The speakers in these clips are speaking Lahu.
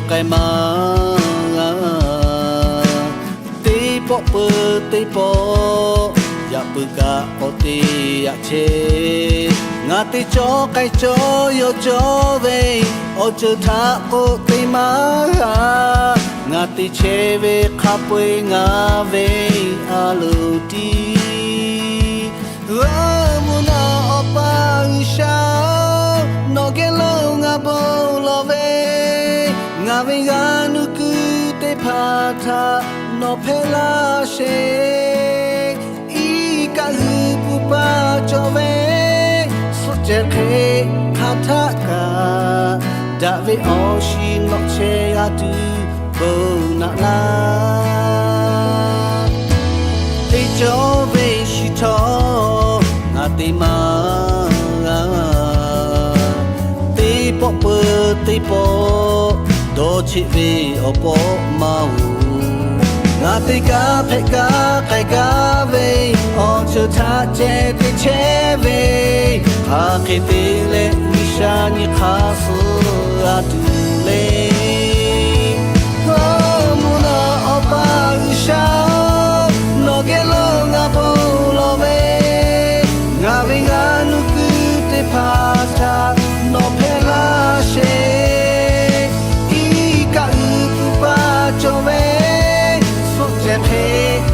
k'ai maˇ g'a. Teˇ pawˆ peuˬ teˇ pawˆ, yaꞈ puiˉ kaꞈ k'awꞈ te yaꞈ chehˇ. Ngaˬ te cawˇ k'ai cawˇ yaw cawˇ ve, awˬ ceuˬ htaꞈ k'oˆ te maˇ g'a. Ngaˬ te chehˇ ve hk'a peu-eˬ ngaˬ ve a loˍ tiˉ. Mvuhˇ naw Awˬ pa G'uiˬsha-oˬ, nawˬ geh lo ngaˬ bon lawˬ ve, ngaˬ ve g'a nuˇ kuiˬ teˇ hpaˍ htaꞈ nawˬ hpehˇ laˇ sheˍ. Iˉ kaˆ g'uiˬ puˍ paˍ cawˬ ve, suhˆ ceh hk'e hk'aˬ htaˆ kaꞈ, daꞈ ve awˬ shiˍ nawꞈ chehˇ g'a tuˬ bon naꞈ laˇ. Teˇ cawˇ ve shiˍ htawˇ ngaˬ te maˇ g'a. Teˇ pawˆ peuˬ teˇ pawˆ, dawˇ cheˆ ve awˬ pawˆ maˇ oˬ. Ngaˬ te gaˇ hpehꞈ gaˇ k'ai gaˇ ve, awˬ ceuˬ htaꞈ ceh te chehˇ ve, hk'aˬ hk'e te leh G'uiˬsha nyi hk'aˇ suh g'a tuˬ le. Mvuhˇ naw Awˬ pa G'uiˬsha-oˬ, nawˬ geh lo ngaˬ bon lawˬ ve, ngaˬ ve g'a nuˇ kuiˬ teˇ hpaˍ htaꞈ nawˬ hpehˇ laˇ sheˍ. Iˉ kaˆ g'uiˬ puˍ paˍ cawˬ ve, suhˆ ceh hk'e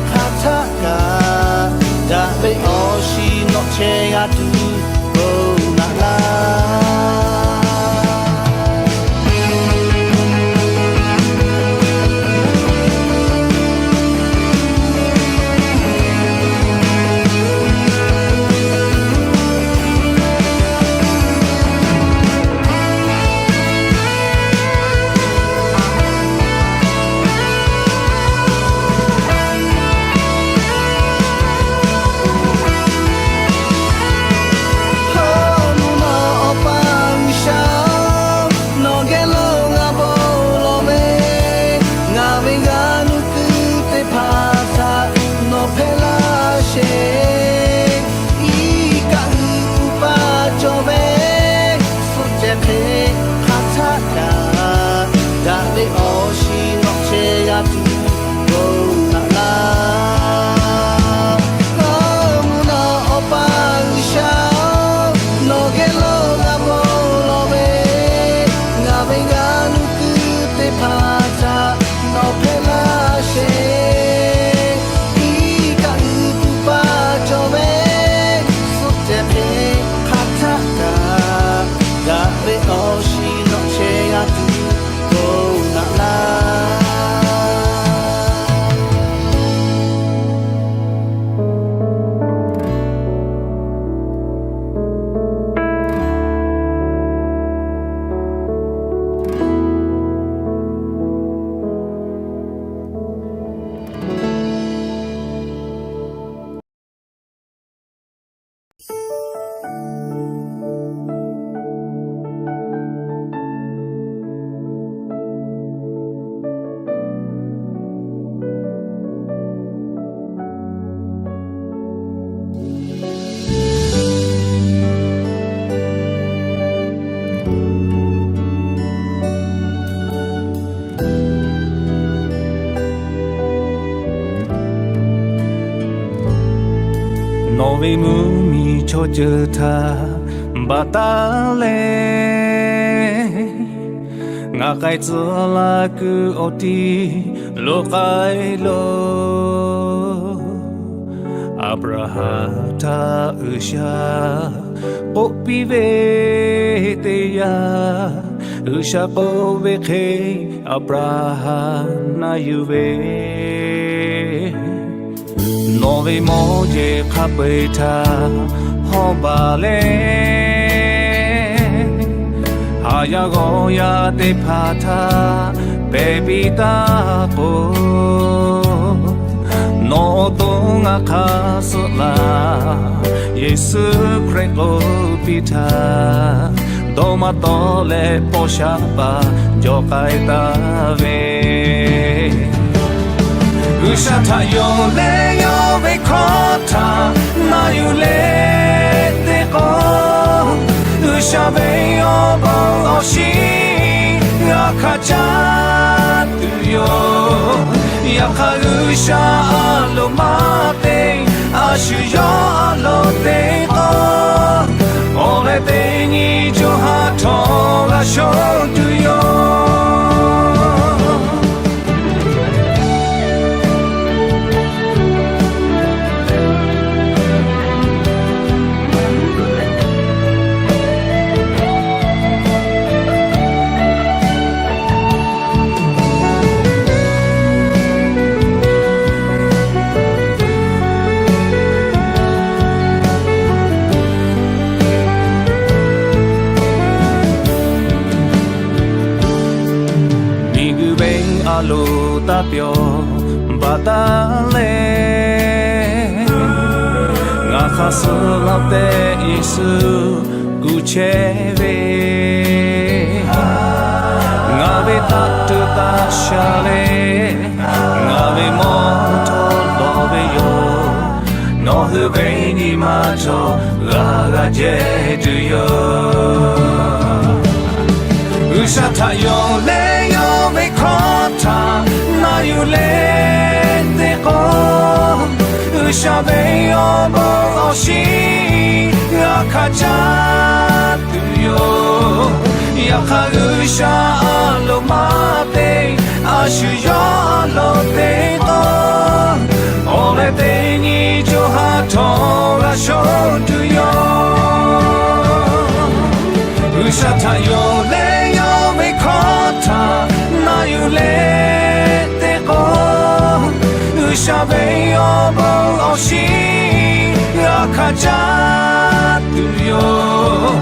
hk'aˬ htaˆ kaꞈ, daꞈ ve awˬ shiˍ nawꞈ chehˇ g'a tuˬ bon naꞈ laˇ. Mvuhˇ naw Awˬ pa G'uiˬsha-oˬ, nawˬ geh lo ngaˬ bon lawˬ ve, ngaˬ ve g'a nuˇ kuiˬ teˇ hpaˍ htaꞈ nawˬ hpehˇ laˇ sheˍ. Iˉ kaˆ g'uiˬ puˍ paˍ cawˬ ve, suhˆ ceh hk'e hk'aˬ htaˆ kaꞈ, daꞈ ve awˬ shiˍ nawꞈ chehˇ g'a tuˬ bon naꞈ laˇ. Mvuhˇ naw Awˬ pa G'uiˬsha-oˬ, nawˬ geh lo ngaˬ bon lawˬ ve, ngaˬ ve g'a nuˇ kuiˬ teˇ hpaˍ htaꞈ nawˬ hpehˇ laˇ sheˍ. Iˉ kaˆ g'uiˬ puˍ paˍ cawˬ ve, suhˆ ceh hk'e hk'aˬ htaˆ kaꞈ, daꞈ ve awˬ shiˍ nawꞈ chehˇ g'a tuˬ bon naꞈ laˇ. Nawˬ ve mvuhˇmiˬ chaw ceuˬ htaꞈ baˬ taˉ leh, ngaˬ k'ai tcuh laˇ kuiˬ awˬ tiˉ lo k'ai loˬ. Aˍbraˍhanˍ htaꞈ G'uiˬsha k'oˆ piˇ ve teˇ yanˇ, G'uiˬsha k'oˆ ve hk'e Aˍbraˍhanˍ na yuˬ ve, nawˬ ve mawˇ jeˬ hk'a peu-eˬ htaꞈ hawˇ baˬ leh, haˍ yaˇ g'awˇ yaˇ teˇ hpaˍ htaꞈ pehˬ piˇ taˇ k'o, nawˬ awˬ to ngaˬ hk'aˇ suh laˬ. Yeˍsuˆ Hkriꞈ k'oˆ piˇ htaˇ, dawˇ maˇ tawˆ leh paw sha paˍ jawˬ k'ai taˍ ve, G'uiˬsha htaꞈ yonˍ leh yawˇ ve hkawˇ htaꞈ na yuˬ leh teˇ k'o, G'uiˬsha ve awˬ bon awˬ shiˍ g'a hkanˍ caˇ tuˬ yoˬ. Yaꞈ hk'aˇ, G'uiˬsha a loˍ maˇ te, a shu yawˇ a loˍ te k'oˆ, awˬ leh teˇ nyi co ha htawˇ g'a shoˍ tuˬ yoˬ. Miˬguiˬ venˇ a loˍ taˇ pyawˬ baˬ taˉ leh, ngaˬ hk'a suh laˇ tehꞈ Yeˍsuˆ kuˬ chehˇ ve, ngaˬ ve taˇ tuˬ taˇ sha leh, ngaˬ ve mawˇ htawˇ lawˬ ve yoˬ. Nawˬ hui ve nyi ma chaw g'a g'a jehˇ tuˬ yoˬ. G'uiˬsha htaꞈ yonˍ leh yawˇ ve hkawˇ htaꞈ na yuˬ leh te k'o, G'uiˬsha ve awˬ bon awˬ shiˍ g'a hkanˍ caˇ tuˬ yoˬ. Yaꞈ hk'aˇ, G'uiˬsha a loˍ maˇ te, a shu yawˇ a loˍ te k'o, awˬ leh teˇ nyi co ha htawˇ g'a shoˍ tuˬ yoˬ. G'uiˬsha htaꞈ yonˍ leh yawˇ ve hkawˇ htaꞈ na yuˬ leh te k'o, G'uiˬsha ve awˬ bon awˬ shiˍ g'a hkanˍ caˇ tuˬ yoˬ.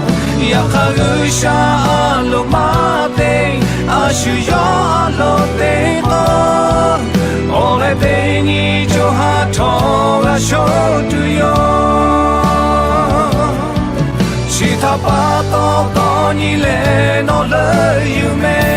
Yaꞈ hk'aˇ, G'uiˬsha a loˍ maˇ te, a shu yawˇ a loˍ te k'o, awˬ leh teˇ nyi co ha htawˇ g'a shoˍ tuˬ yoˬ. Chi htaꞈ pa taw k'awꞈ nyi leh nawˬ leuˆ yuˬ mehˍ.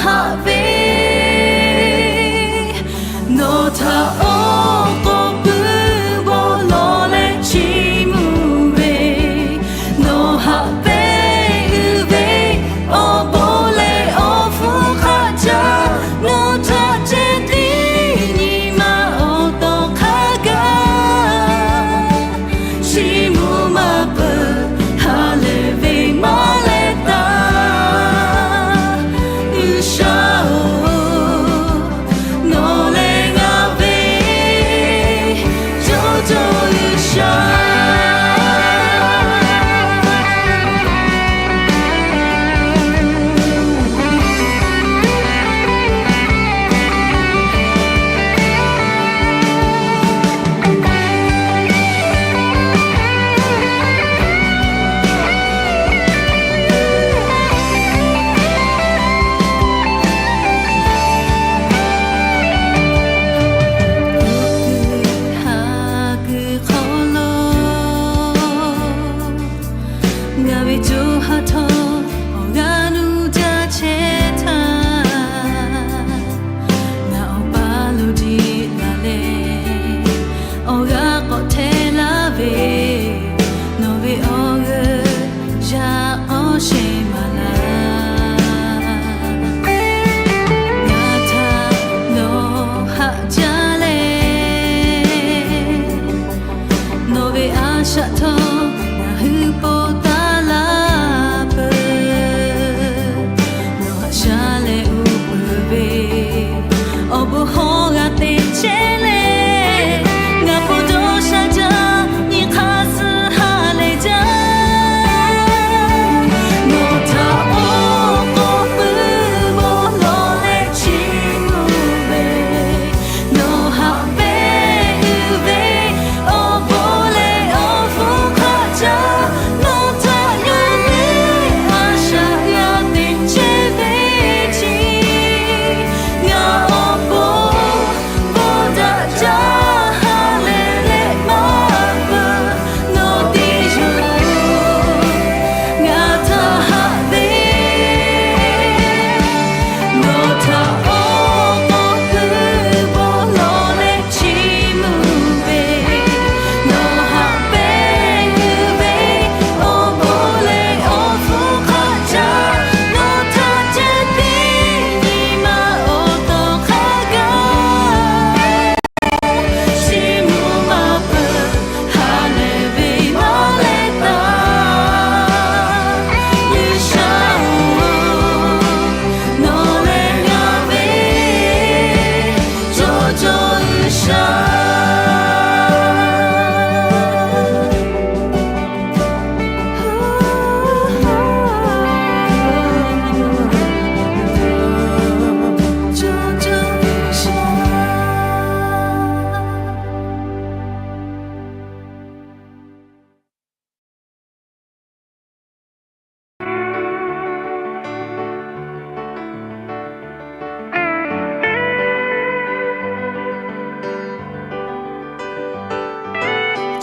haꞈ ve, nawˬ htaꞈ oˉ k'oˍ puiˉ bawˆ lawˬ leh chiˇ mvuh ve, nawˬ haꞈ pehnˇ uiˍ ve awˬ bon leh awˬ hpfuhˇ hk'aˆ caˇ, nawˬ htaꞈ ceh tiˉ nyi ma awˬ tawˍ hk'a gaˬ, chiˇ mvuh maˇ peuˬ, ha lehˬ ve maˇ leh taˍ. G'uiˬsha-oˬ, nawˬ lehˬ ngaˬ ve cawˇ cawˇ G'uiˬsha. Haꞈ kuiˬ hk'aw lo ngaˬ ve co ha htawˇ awˬ g'aˇ nuˇ jaˇ chehˇ htaˇ, ngaˬ awˬ pa lo jiˆ laˬ leh awˬ g'aˇ k'awꞈ hteˇ laˇ ve, nawˬ ve awˬ g'euˆ yaꞈ k'aw shehˍ maˍ laˇ. Ngaˬ htaꞈ nawˬ haꞈ jaˇ leh, nawˬ ve a shaꞈ htawˇ ngaˬ hui po taˍ laˇ peuˬ. Nawˬ haꞈ sha leh uˉ peunˍ ve awˬ bon hawˉ g'a te chehˇ leh, ngaˬ po dawˇ sha jaˇ nyi hk'aˇ suh ha lehˬ jaˇ. Nawˬ htaꞈ oˉ k'oˍ puiˉ bawˆ lawˬ leh chiˇ mvuh ve, nawˬ haꞈ pehnˇ uiˍ ve awˬ bon leh awˬ hpfuhˇ hk'aˆ caˇ, nawˬ htaꞈ yonˍ ve a shaꞈ g'a te chehˇ ve chi, ngaˬ awˬ pon bawˆ daꞈ jaˇ ha lehˬ leh maˇ peuˬ. Nawˬ te yoˬ ngaˬ htaꞈ haꞈ ve, nawˬ htaꞈ oˉ k'oˍ puiˉ bawˆ lawˬ leh chiˇ mvuh ve, nawˬ haꞈ pehnˇ uiˍ ve awˬ bon leh awˬ hpfuhˇ hk'aˆ caˇ, nawˬ htaꞈ ceh tiˉ nyi ma awˬ tawˍ hk'a gaˬ, chiˇ mvuh maˇ peuˬ, ha lehˬ ve maˇ leh taˍ. G'uiˬsha-oˬ, nawˬ lehˬ ngaˬ ve cawˇ cawˇ G'uiˬsha.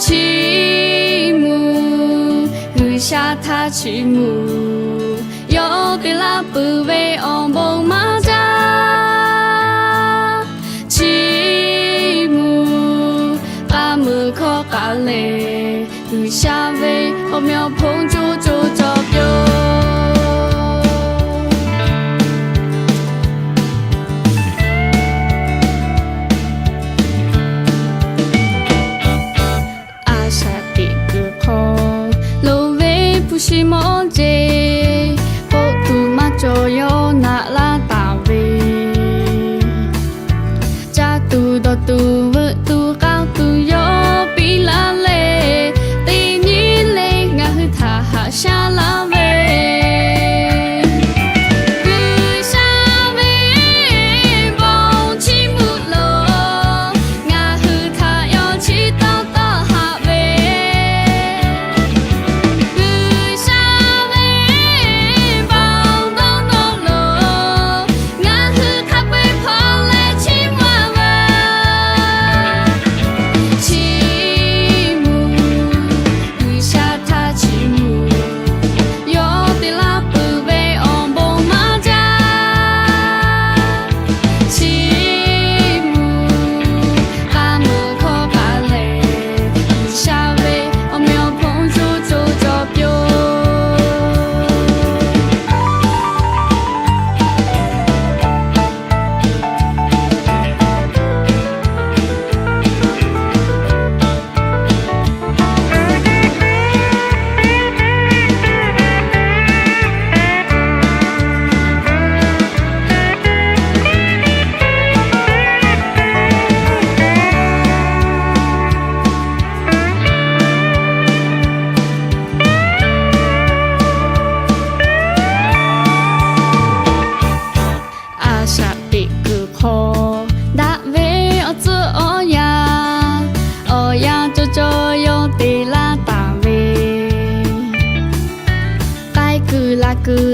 Chiˇ mvuh, G'uiˬsha htaꞈ chiˇ mvuh, yawˇ te laˇ peuˬ ve awˬ bon maˇ jaˇ. Chiˇ mvuh, k'aˇ meuˬ hkawˇ k'aꞈ lehˬ, G'uiˬsha ve awˬ meꞈ awˬ hponˇ co co cawˬ pyoˬ. A shaꞈ teꞈ kuiˬ hk'aw lo ve hpu shi mawˇ jeˬ, k'oˆ tuˬ maˇ cawˬ yawˇ naꞈ laˇ taˍ ve, caˇ tuˬ dawˬ tuˬ veuꞈ tuˬ k'aˇ tuˬ yawˇ piˇ laˇ leh, teˇ nyi le ngaˬ hui htaꞈ haꞈ shaˉ laˇ ve, G'uiˬsha ve bon chiˇ mvuh lo ngaˬ hui htaꞈ yawˇ chiˇ tawˇ tawˆ haꞈ ve, G'uiˬsha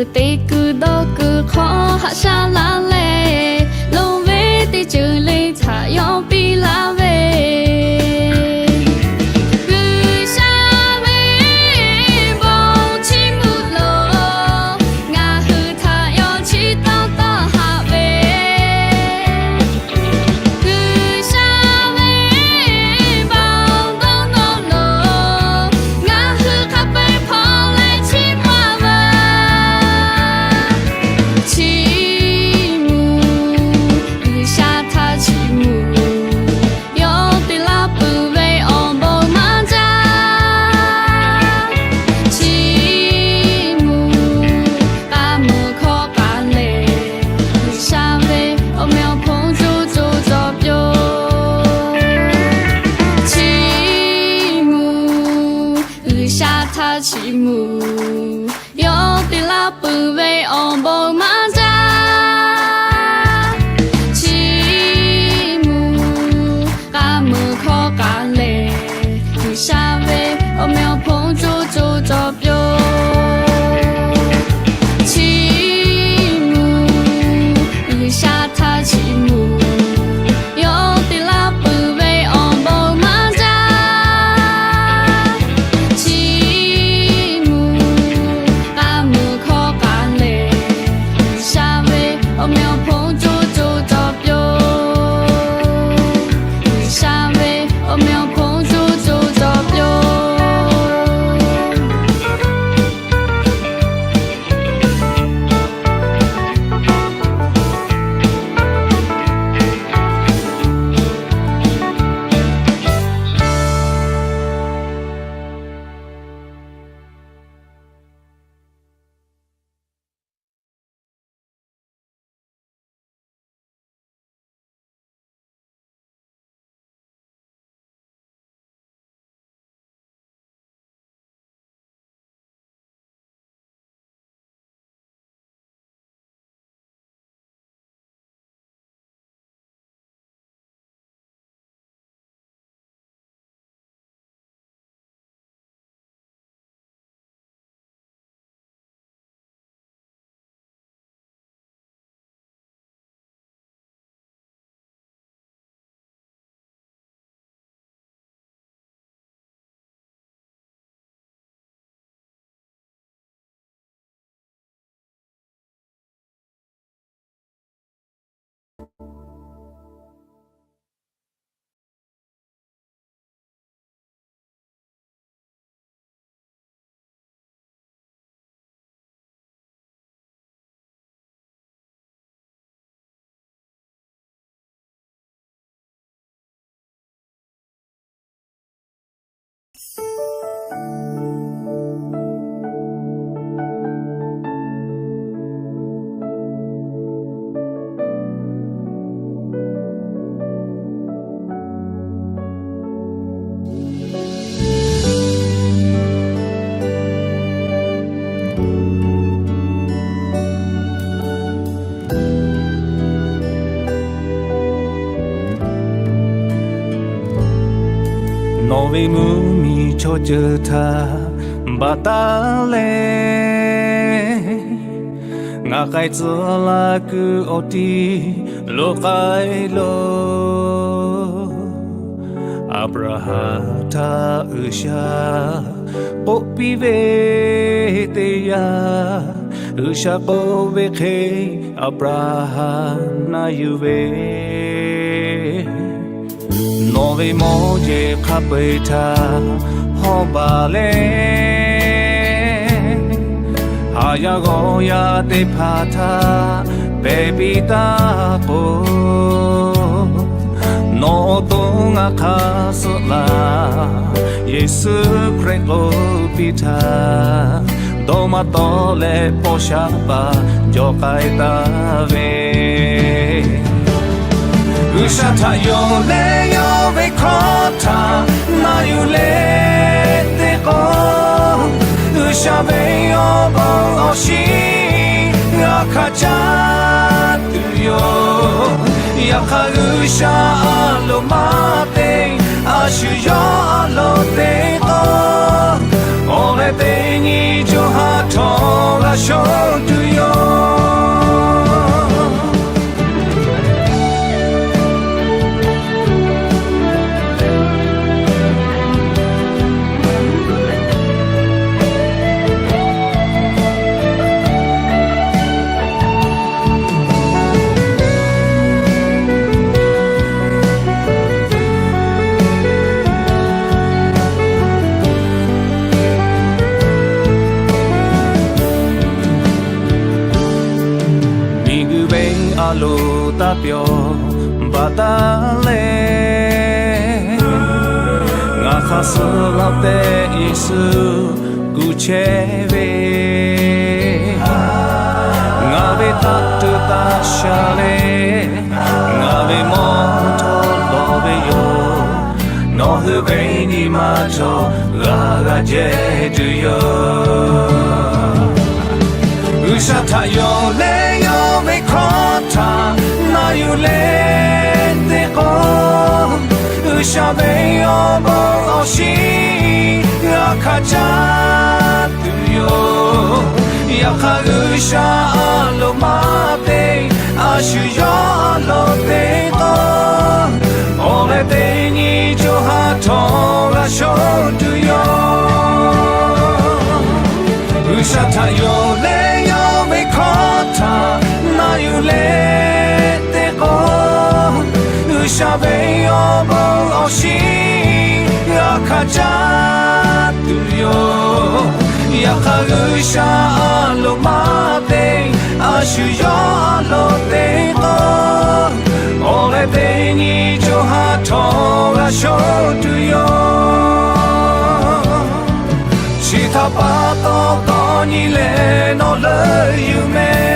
Teˇ kuiˬ dawˇ kuiˬ hk'aw haꞈ shaˉ laˇ leh, loˍ ve teˇ ceuˬ le htaꞈ yawˇ piˇ laˇ ve. G'uiˬsha ve bon chiˇ mvuh lo, ngaˬ hui htaꞈ yawˇ chiˇ tawˇ tawˆ haꞈ ve. G'uiˬsha ve bon dawˇ nawˬ lo, ngaˬ hui hk'a peu-eˬ hpawˇ leh chiˇ mvuh-a ve. Chiˇ mvuh, G'uiˬsha htaꞈ chiˇ mvuh, yawˇ te laˇ peuˬ ve awˬ bon maˇ jaˇ. Chiˇ mvuh, k'a muiˬ hkawˇ k'a lehˬ, G'uiˬsha ve awˬ meꞈ awˬ hponˇ co co cawˬ pyoˬ. Chiˇ mvuh, G'uiˬsha htaꞈ chiˇ mvuh, yawˇ te laˇ peuˬ ve awˬ bon maˇ jaˇ. Chiˇ mvuh, k'a muiˬ hkawˇ k'a lehˬ, G'uiˬsha ve awˬ meꞈ awˬ hponˇ co co cawˬ pyoˬ. Chiˇ mvuh, G'uiˬsha htaꞈ chiˇ mvuh, yawˇ te laˇ peuˬ ve awˬ bon maˇ jaˇ. Chiˇ mvuh, k'a muiˬ hkawˇ k'a lehˬ, G'uiˬsha ve awˬ meꞈ awˬ hponˇ co co cawˬ pyoˬ. G'uiˬsha ve awˬ meꞈ awˬ hponˇ co co cawˬ pyoˬ. Nawˬ ve mvuhˇmiˬ chaw ceuˬ htaꞈ baˬ taˉ leh, ngaˬ k'ai tcuh laˇ kuiˬ awˬ tiˉ lo k'ai loˬ. Aˍbraˍhanˍ htaꞈ G'uiˬsha k'oˆ piˇ ve teˇ yanˇ, G'uiˬsha k'oˆ ve hk'e Aˍbraˍhanˍ na yuˬ ve, nawˬ ve mawˇ jeˬ hk'a peu-eˬ htaꞈ hawˇ baˬ leh, haˍ yaˇ g'awˇ yaˇ teˇ hpaˍ htaꞈ pehˬ piˇ taˉ k'o, nawˬ awˬ to ngaˬ hk'aˇ suh laˬ. Yeˍsuˆ Hkriꞈ k'oˆ piˇ htaˇ, dawˇ maˇ tawˆ leh paw sha paˍ jawˬ k'ai taˍ ve, G'uiˬsha htaꞈ yonˍ leh yawˇ ve hkawˇ htaꞈ na yuˬ leh teˇ k'o, G'uiˬsha ve awˬ bon awˬ shiˍ g'a hkanˍ caˇ tuˬ yoˬ. Yaꞈ hk'aˇ G'uiˬsha a loˍ maˇ te, a shu yawˇ a loˍ te k'o, awˬ leh teˇ nyi co ha htawˇ sho tuˬ yoˬ. Miˬguiˬ ve a loˍ taˇ pyawˬ baˬ taˉ leh, ngaˬ hk'aˬ suh laˇ tehꞈ Yeˍsuˆ kuˬ chehˇ ve, ngaˬ ve taˇ tuˬ taˇ sha leh, ngaˬ ve mawˇ htawˇ lawˬ ve yoˬ. Nawˬ hui ve nyi ma htawˇ g'a g'a jehˇ tuˬ yoˬ. G'uiˬsha htaꞈ yonˍ leh yawˇ ve hkawˇ htaꞈ na yuˬ leh teˇ k'o, G'uiˬsha ve awˬ bon awˬ shiˍ g'a hkanˍ caˇ tuˬ yoˬ. Yaꞈ hk'aˇ G'uiˬsha a loˍ maˇ te, a shu yawˇ a loˍ teˇ k'o, awˬ leh teˇ nyi co ha htawˇ g'a shoˉ tuˬ yoˬ. G'uiˬsha htaꞈ yonˍ leh yawˇ ve hkawˇ htaꞈ na yuˬ leh teˇ k'o, G'uiˬsha ve awˬ bon awˬ shiˍ g'a hkanˍ caˇ tuˬ yoˬ. Yaꞈ hk'aˇ G'uiˬsha a loˍ maˇ te, a shu yawˇ a loˍ teˇ k'o, awˬ leh teˇ nyi co ha htawˇ g'a shoˉ tuˬ yoˬ. Chi htaꞈ pa taw k'awꞈ nyi leh nawˬ leuˆ yuˬ mehˍ.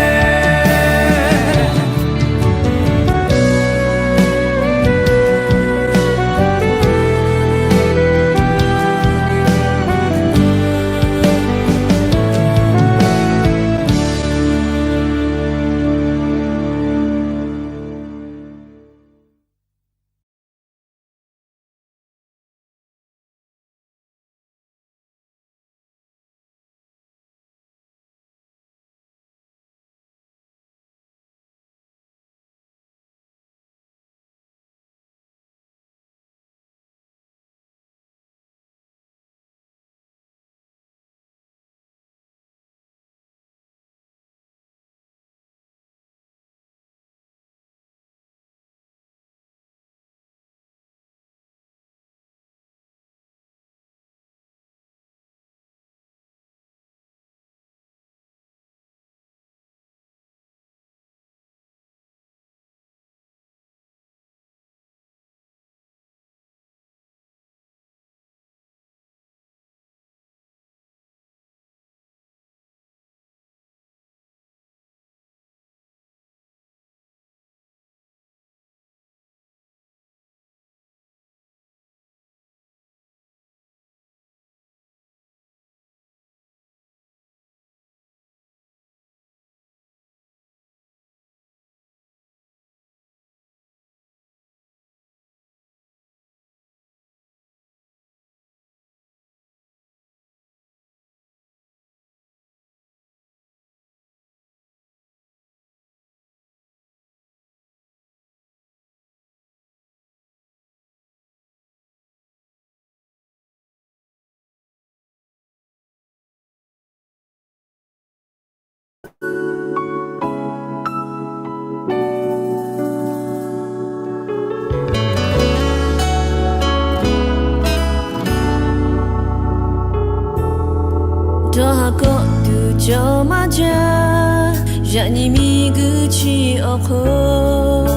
Dawˇ haˍ kawˆ tuˬ cawˬ maˇ jaˇ. Yaꞈ nyi miˬguiˬ chi awˬ hk'oˆ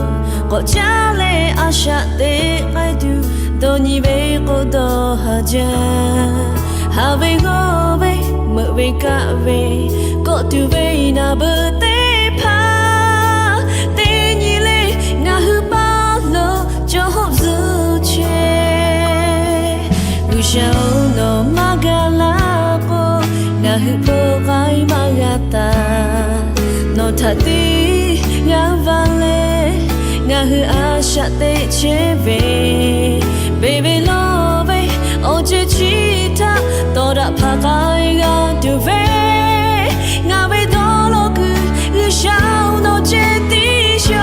k'awꞈ caˉ leh a shaꞈ teꞈ k'ai tuˬ, dawˇ nyi ve k'o dawˇ haˍ jaˇ. Haˍ ve g'awˇ ve meuꞈ ve kaˆ ve kawˆ tuˬ ve naˬ beuꞈ teˇ hpaˍ, teˇ nyi le ngaˬ hui paˇ lo cawˬ hawˆ zuhˆ chehˇ. G'uiˬsha-oˬ, nawˬ maˇ gaˬ la k'o, ngaˬ hui hpawˇ k'ai maˇ g'a taˍ. Nawˬ htaꞈ tiˉ g'a va leh, ngaˬ hui a shaꞈ teꞈ chehˇ ve, beˬ ve lawˬ ve awˬ ceuˬ chi htaꞈ tawˍ daꞈ hpaˍ k'ai g'a tuˬ ve, ngaˬ ceh tiˉ yoˬ.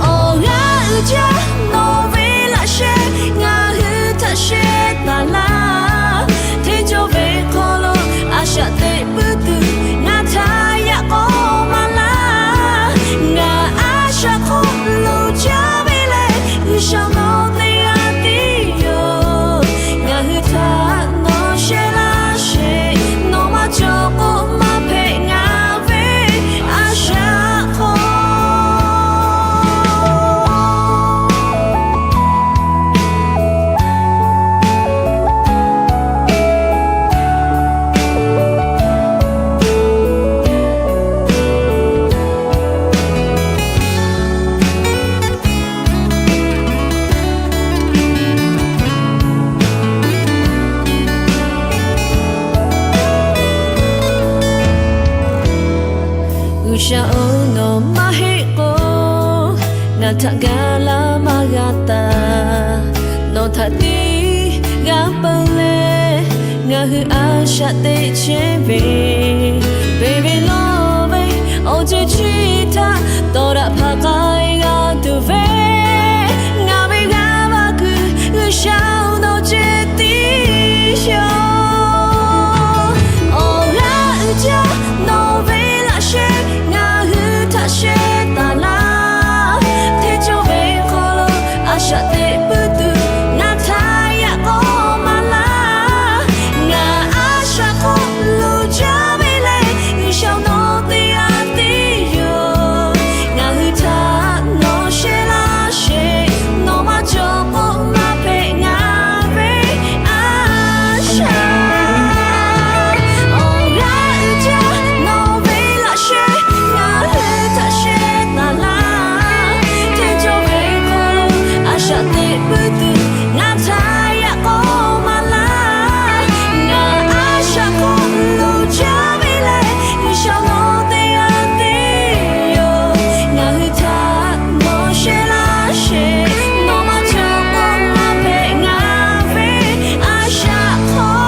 Awˬ g'aˇ uiˍ jaˇ nawˬ ve laꞈ sheh ngaˬ hui htaꞈ sheh taˍ laˇ. Hteˇ cawˇ ve hk'aw lo a shaꞈ teꞈ puiˉ tuˬ ngaˬ htaꞈ yaꞈ k'aw maˍ laˇ. Ngaˬ a shaꞈ hk'aw lo caˇ ve lehˬ, G'uiˬsha nawˬ teˇ g'aˇ tiˉ yoˬ. Ngaˬ hui htaꞈ nawˬ sheh laˇ sheˍ. Nawˬ maˇ cawˬ k'o maˇ hpehꞈ ngaˬ ve a shaꞈ hk'aw. G'uiˬsha-oˬ, nawˬ maˇ heˆ k'o ngaˬ htaꞈ ga laˇ maˇ g'a taˍ. Nawˬ htaꞈ teˇ g'aˇ peu leh ngaˬ hui a shaꞈ teꞈ chehˇ ve, beˬ ve lawˬ ve awˬ ceuˬ chi htaꞈ tawˍ daꞈ hpaˍ k'ai g'a tuˬ ve, ngaˬ ve g'aˇ va kuiˬ G'uiˬsha-oˬ, nawˬ ceh tiˉ yoˬ. Awˬ g'aˇ uiˍ jaˇ nawˬ ve laꞈ sheh ngaˬ hui htaꞈ sheh taˍ laˇ. Hteˇ cawˇ ve hk'aw lo a shaꞈ teꞈ puiˉ tuˬ ngaˬ htaꞈ yaꞈ k'aw maˍ laˇ. Ngaˬ a shaꞈ hk'aw lo caˇ ve lehˬ, G'uiˬsha nawˬ teˇ g'aˇ tiˉ yoˬ. Ngaˬ hui htaꞈ nawˬ sheh laˇ sheˍ. Nawˬ maˇ cawˬ k'o maˇ hpehꞈ ngaˬ ve a shaꞈ. Awˬ g'aˇ uiˍ jaˇ nawˬ ve laꞈ sheh ngaˬ hui htaꞈ sheh taˍ laˇ. Hteˇ cawˇ ve hk'aw lo a shaꞈ teꞈ puiˉ tuˬ ngaˬ htaꞈ yaꞈ k'aw maˍ laˇ. Ngaˬ a shaꞈ hk'aw lo caˇ ve lehˬ, G'uiˬsha nawˬ teˇ g'aˇ tiˉ yoˬ. Ngaˬ hui htaꞈ nawˬ sheh laˇ sheˍ. Nawˬ maˇ cawˬ k'o maˇ hpehꞈ ngaˬ ve a shaꞈ hk'aw.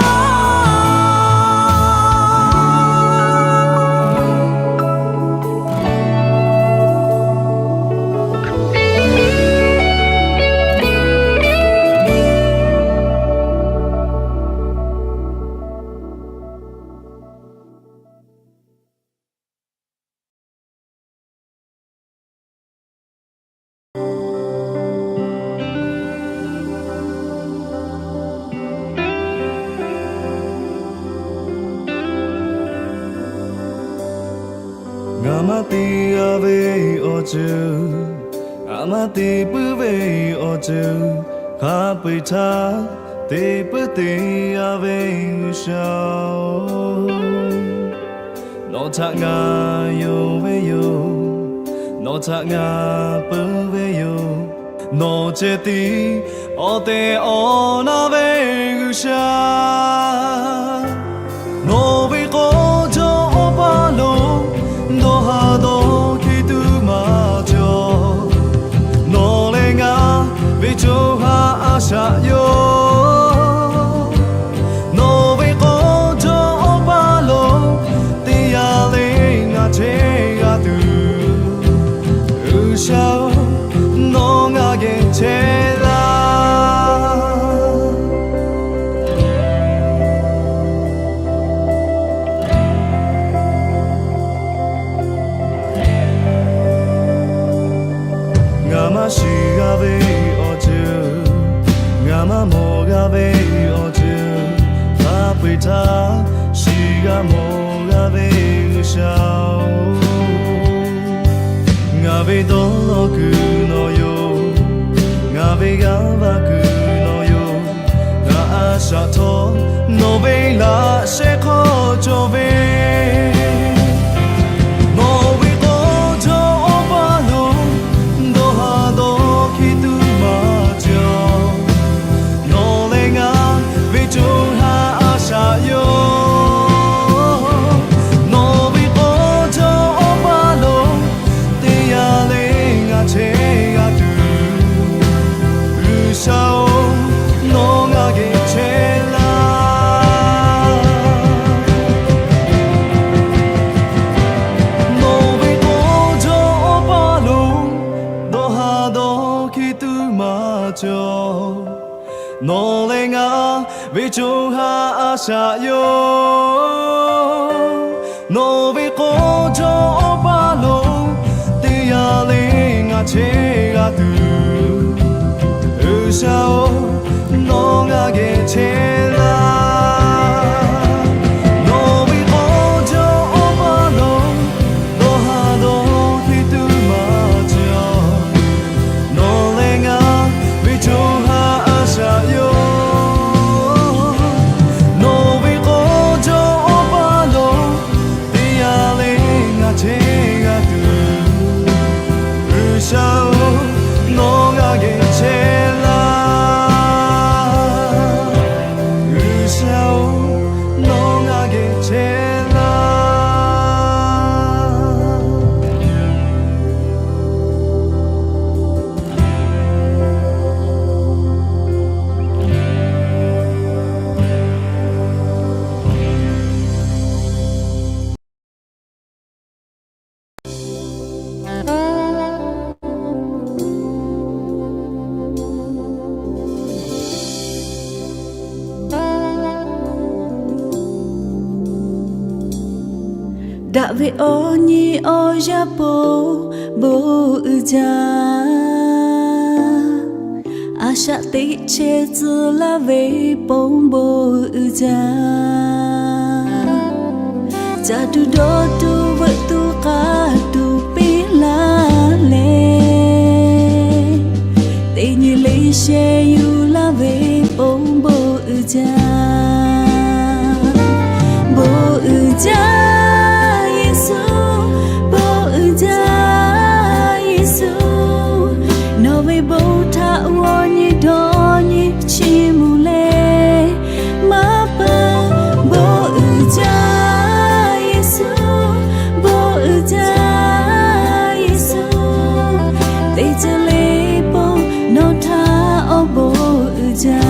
Ngaˬ maˇ te g'a ve awˬ ceuˬ, ngaˬ maˇ te puiˉ ve awˬ ceuˬ, hk'a peu-eˬ htaˇ te puiˉ te g'a ve G'uiˬsha-oˬ, nawˬ htaꞈ ngaˬ yonˍ ve yoˬ. Nawˬ htaꞈ ngaˬ peuˬ ve yoˬ. Nawˬ ceh tiˉ awˬ tehˬ awˬ na ve G'uiˬsha. Nawˬ ve k'aw jawˇ awˬ paˇ lo dawˇ ha dawˇ hkiˇ tuˬ maˇ cawˬ. Nawˬ leh ngaˬ ve co ha a shaꞈ yoˬ. Nawˬ ve k'aw jawˇ awˬ paˇ lo teˇ yanˇ le ngaˬ chehˇ g'a tuˬ, G'uiˬsha-oˬ, nawˬ ngaˬ geh chehˇ laˇ. Ngaˬ maˇ shiˍ g'a ve awˬ ceuˬ, ngaˬ maˇ mawˬ g'a ve awˬ ceuˬ, hk'a peu-eˬ htaˇ shiˍ g'a mawˬ g'a ve G'uiˬsha-oˬ, ngaˬ ve dawˇ law kuiˬ nawˬ yoˬ. Ngaˬ ve g'aˇ va kuiˬ nawˬ yoˬ. Ngaˬ a shaꞈ htawˇ nawˬ ve laꞈ sheh hk'aw cawˬ ve, nawˬ ve k'aw jawˇ awˬ paˇ lo dawˇ ha dawˇ hkiˇ tuˬ maˇ cawˬ. Nawˬ leh ngaˬ ve co ha a shaꞈ yoˬ. Nawˬ ve k'aw jawˇ awˬ paˇ lo teˇ yanˇ le ngaˬ chehˇ g'a tuˬ, G'uiˬsha-oˬ, nawˬ ngaˬ geh chehˇ laˇ. Nawˬ leh ngaˬ ve co ha a shaꞈ yoˬ. Nawˬ ve k'aw jawˇ awˬ paˇ lo teˇ yanˇ le ngaˬ chehˇ g'a tuˬ, G'uiˬsha-oˬ, nawˬ ngaˬ geh chehˇ laˇ. Nawˬ ve k'aw jawˇ awˬ paˇ lo dawˇ ha dawˇ hteˇ tuˬ maˇ cawˬ. Nawˬ leh ngaˬ ve co ha a shaꞈ yoˬ. Nawˬ ve k'aw jawˇ awˬ paˇ lo teˇ yanˇ le ngaˬ chehˇ g'a tuˬ, G'uiˬsha-oˬ, nawˬ ngaˬ geh chehˇ laˇ. G'uiˬsha-oˬ, nawˬ ngaˬ geh chehˇ laˇ. Daꞈ ve awˬ nyi awˬ yaˇ po bon uiˍ jaˇ. A shaꞈ teꞈ chehˇ tcuh laˇ ve ponˬ bon uiˍ jaˇ. Ca tuˬ dawˇ tuˬ veuꞈ tuˬ k'aˇ tuˬ piˇ laˇ leh, teˇ nyi le sheh yuˬ laˇ ve ponˬ bon uiˍ jaˇ. Bon uiˍ jaˇ Yeˍsuˆ, bon uiˍ jaˇ Yeˍsuˆ. Nawˬ ve bon htaꞈ g'awˇ nyi dawˇ nyi chiˇ mvuh leh maˇ peuˬ. Bon uiˍ jaˇ Yeˍsuˆ, bon uiˍ jaˇ Yeˍsuˆ. Teˇ ceuˬ le ponˬ nawˬ htaꞈ awˬ bon uiˍ jaˇ.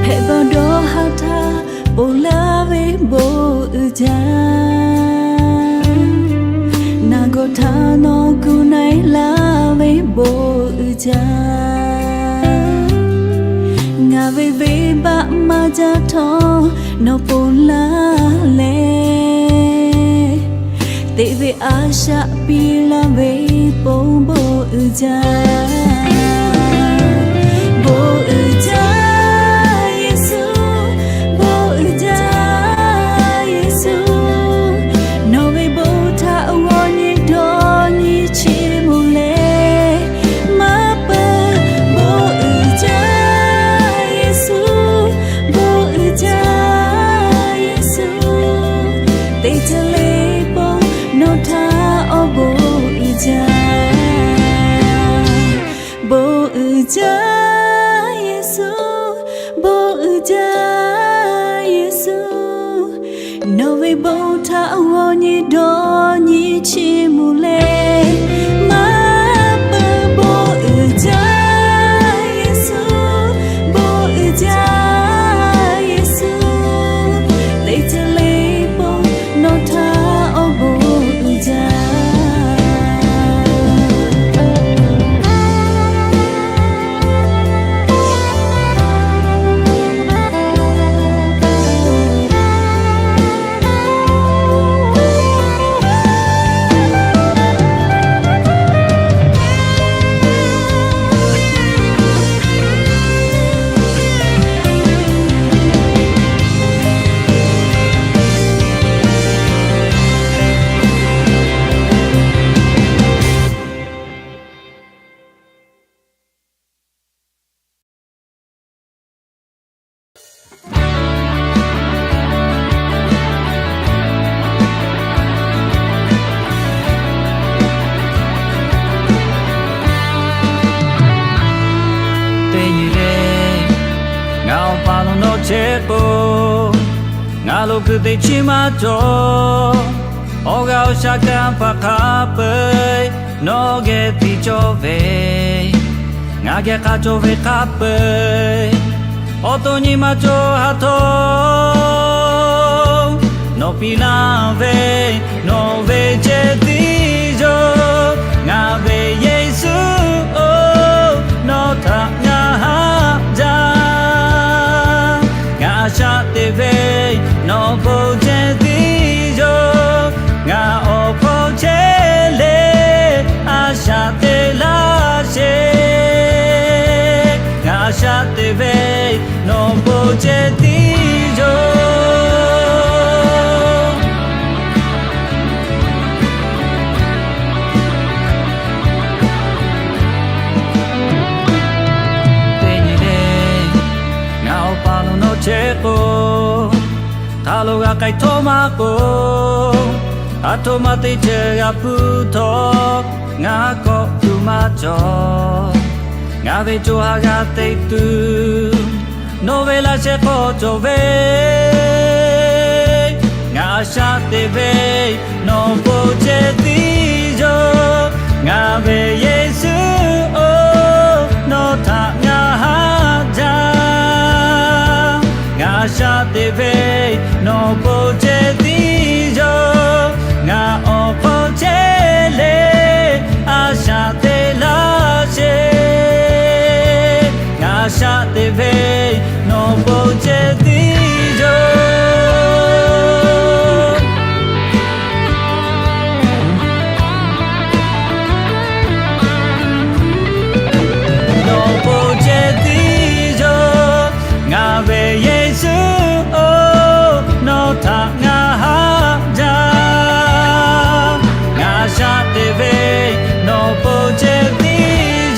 Hpehꞈ bawˬ dawˇ ha htaˇ ponˬ laˇ ve bon uiˍ jaˇ. Naˬ gawˬ htaˇ nawˬ kuˬ na-e laˇ ve bon uiˍ jaˇ. Ngaˬ ve venˇbaˆ maˇ jaˇ htawˇ nawˬ ponˬ laˇ leh, teꞈ ve a shaꞈ piˇ laˇ ve ponˬ bon uiˍ jaˇ. Bon uiˍ jaˇ Yeˍsuˆ, bon uiˍ jaˇ Yeˍsuˆ. Nawˬ ve bon htaꞈ g'awˇ nyi dawˇ nyi chiˇ mvuh leh maˇ peuˬ. Bon uiˍ jaˇ Yeˍsuˆ, bon uiˍ jaˇ Yeˍsuˆ. Teˇ ceuˬ le ponˬ nawˬ htaꞈ awˬ bon uiˍ jaˇ. Bon uiˍ jaˇ Yeˍsuˆ, bon uiˍ jaˇ Yeˍsuˆ. Nawˬ ve bon htaꞈ g'awˇ nyi dawˇ nyi chiˇ mvuh leh maˇ peuˬ. Bon uiˍ jaˇ Yeˍsuˆ, bon uiˍ jaˇ Yeˍsuˆ. Teˇ ceuˬ le ponˬ nawˬ htaꞈ awˬ bon uiˍ jaˇ. Ngaˬ awˬ pa nawˬ chehˇ k'o, ngaˬ lo kuiˬ teˇ chi maˇ cawˬ. Awˬ g'aˇ awˬ shaˉ kanˇ paˍ hk'a peu-eˬ nawˬ geh tiˇ cawˇ ve, ngaˬ geh hk'a cawˬ ve hk'a peu-eˬ, awˬ to nyi ma cawˬ ha htawˇ, nawˬ piˇ laˇ ve, nawˬ ve ceh tiˉ yoˬ. Ngaˬ ve Yeˍsuˆ-oˬ, nawˬ htaꞈ ngaˬ haꞈ jaˇ. Ngaˬ a shaꞈ teꞈ ve, nawˬ bon ceh tiˉ yoˬ. Ngaˬ awˬ hk'aw chehˇ le, a shaꞈ teꞈ laˇ sheˍ. Ngaˬ a shaꞈ teꞈ ve, nawˬ bon ceh tiˉ yoˬ. Teˇ nyi le, ngaˬ awˬ pa nawˬ chehˇ k'o, hk'a lo g'a k'ai htawˇ maˇ k'o, aˬ htoꞈ ma teˇ ceuˬ g'a hpuˇ htawˇ, ngaˬ kawˆ tuˬ maˇ cawˬ. Ngaˬ ve co ha g'a teꞈ tuˬ, nawˬ ve laꞈ sheh hk'aw cawˬ ve. Ngaˬ a shaꞈ teꞈ ve, nawˬ bon ceh tiˉ yoˬ. Ngaˬ ve Yeˍsuˆ-oˬ, nawˬ htaꞈ ngaˬ haꞈ jaˇ. Ngaˬ a shaꞈ teꞈ ve, nawˬ bon ceh tiˉ yoˬ. Ngaˬ awˬ hk'aw chehˇ le, a shaꞈ teꞈ laˇ sheˍ. Ngaˬ a shaꞈ teꞈ ve, nawˬ bon ceh tiˉ yoˬ. Nawˬ bon ceh tiˉ yoˬ. Ngaˬ ve Yeˍsuˆ-oˬ, nawˬ htaꞈ ngaˬ haꞈ jaˇ. Ngaˬ a shaꞈ teꞈ ve, nawˬ bon ceh tiˉ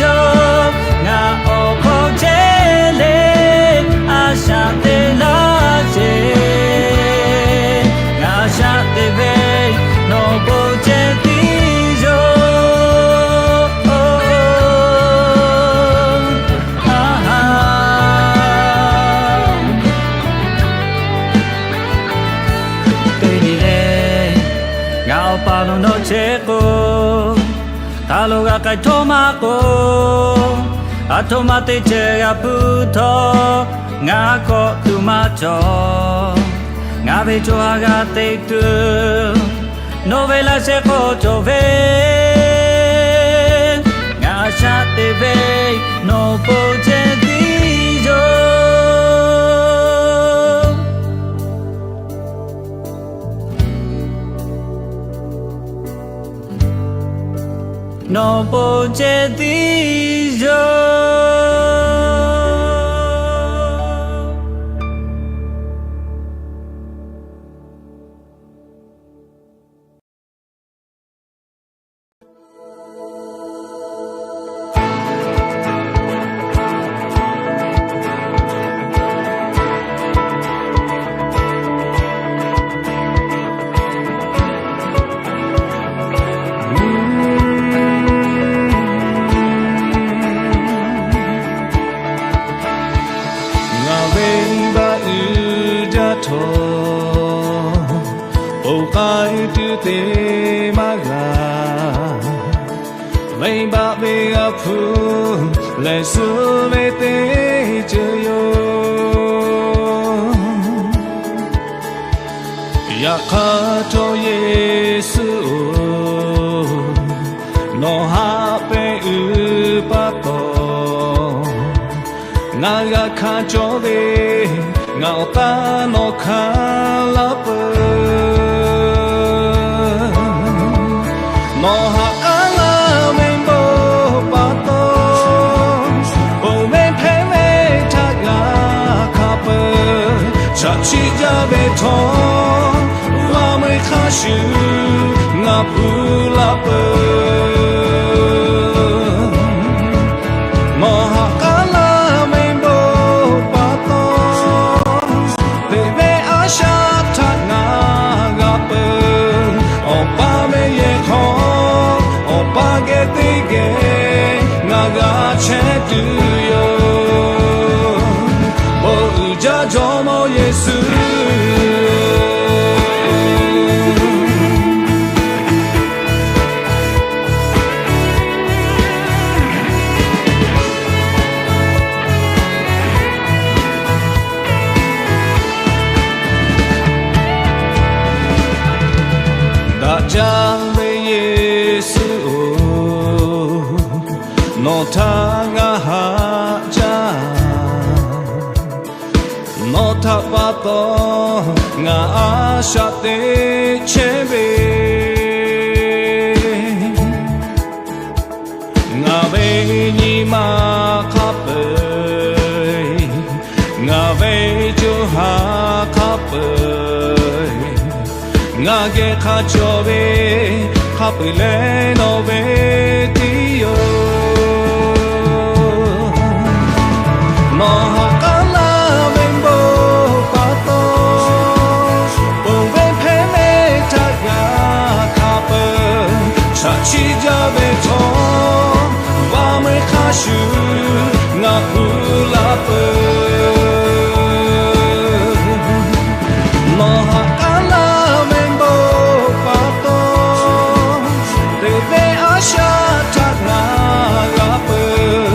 yoˬ. Ngaˬ awˬ hk'aw chehˇ le, a shaꞈ teꞈ laˇ sheˍ. Ngaˬ a shaꞈ teꞈ ve, nawˬ bon ceh tiˉ yoˬ. Teˇ nyi le, ngaˬ awˬ pa nawˬ chehˇ k'o, hk'a lo g'a k'ai htawˇ maˇ k'o, aˬ htoꞈ ma teˇ ceuˬ g'a hpuˇ htawˇ, ngaˬ kawˆ tuˬ maˇ cawˬ. Ngaˬ ve co ha g'a teꞈ tuˬ, nawˬ ve laꞈ sheh hk'aw cawˬ ve. Ngaˬ a shaꞈ teꞈ ve, nawˬ bon ceh tiˉ yoˬ. Nawˬ bon ceh tiˉ yoˬ. Ngaˬ venˇbaˆ uiˍ jaˇ htawˇ, oˇ k'ai tuˬ te maˇ g'a. Venˇbaˆ ve g'a hpuˇ lehˬ, suh ve teˇ ceuˬ yoˬ. Yaꞈ hk'aˇ htawˇ Yeˍsuˆ-oˬ, nawˬ haꞈ pehˇ uiˍ pa taw, ngaˬ g'a hkanˍ cawˇ ve, ngaˬ awˬ taˇ nawˬ hkanˍ laˇ peuˬ. Nawˬ haꞈ k'aˉ laˇ ve bon pa taw, oˇ ve hpehꞈ ve htaꞈ g'a hkanˍ peuˬ. Chaꞈ chiˆ jaˇ ve htawˇ, g'a mui hk'a shuˍ ngaˬ hpuˇ laˇ peuˬ. Nawˬ haꞈ k'aˉ laˇ ve bon pa taw, teꞈ ve a shaꞈ htaꞈ ngaˬ g'a peuˬ. Awˬ pa ve yehˬ hk'aw, Awˬ pa geh teˇ geh ngaˬ g'a chehˇ tuˬ yoˬ. Jawˇmawˇ Yeˍsuˆ-oˬ, daꞈ jaˇ ve Yeˍsuˆ-oˬ, nawˬ htaꞈ ngaˬ haꞈ jaˇ. Nawˬ htaꞈ pa taw ngaˬ a shaꞈ teꞈ chehˇ ve, ngaˬ ve nyi ma hk'a peu-eˬ, ngaˬ ve co ha hk'a peu-eˬ, ngaˬ geh hk'a cawˬ ve hk'a peu-eˬ leh nawˬ ve tiˇ yoˬ. Nawˬ haꞈ k'aˉ laˇ ve bon pa taw, ponˬ ve hpehˇ ve htaꞈ g'a hk'a peu-eˬ, chaꞈ chiˆ jaˇ ve htawˇ, vaˇ meuˇ hk'a shuˍ ngaˬ pu la peuˬ. Nawˬ haꞈ k'aˉ laˇ ve bon pa taw, teꞈ ve a shaꞈ htaꞈ ngaˬ g'a peuˬ.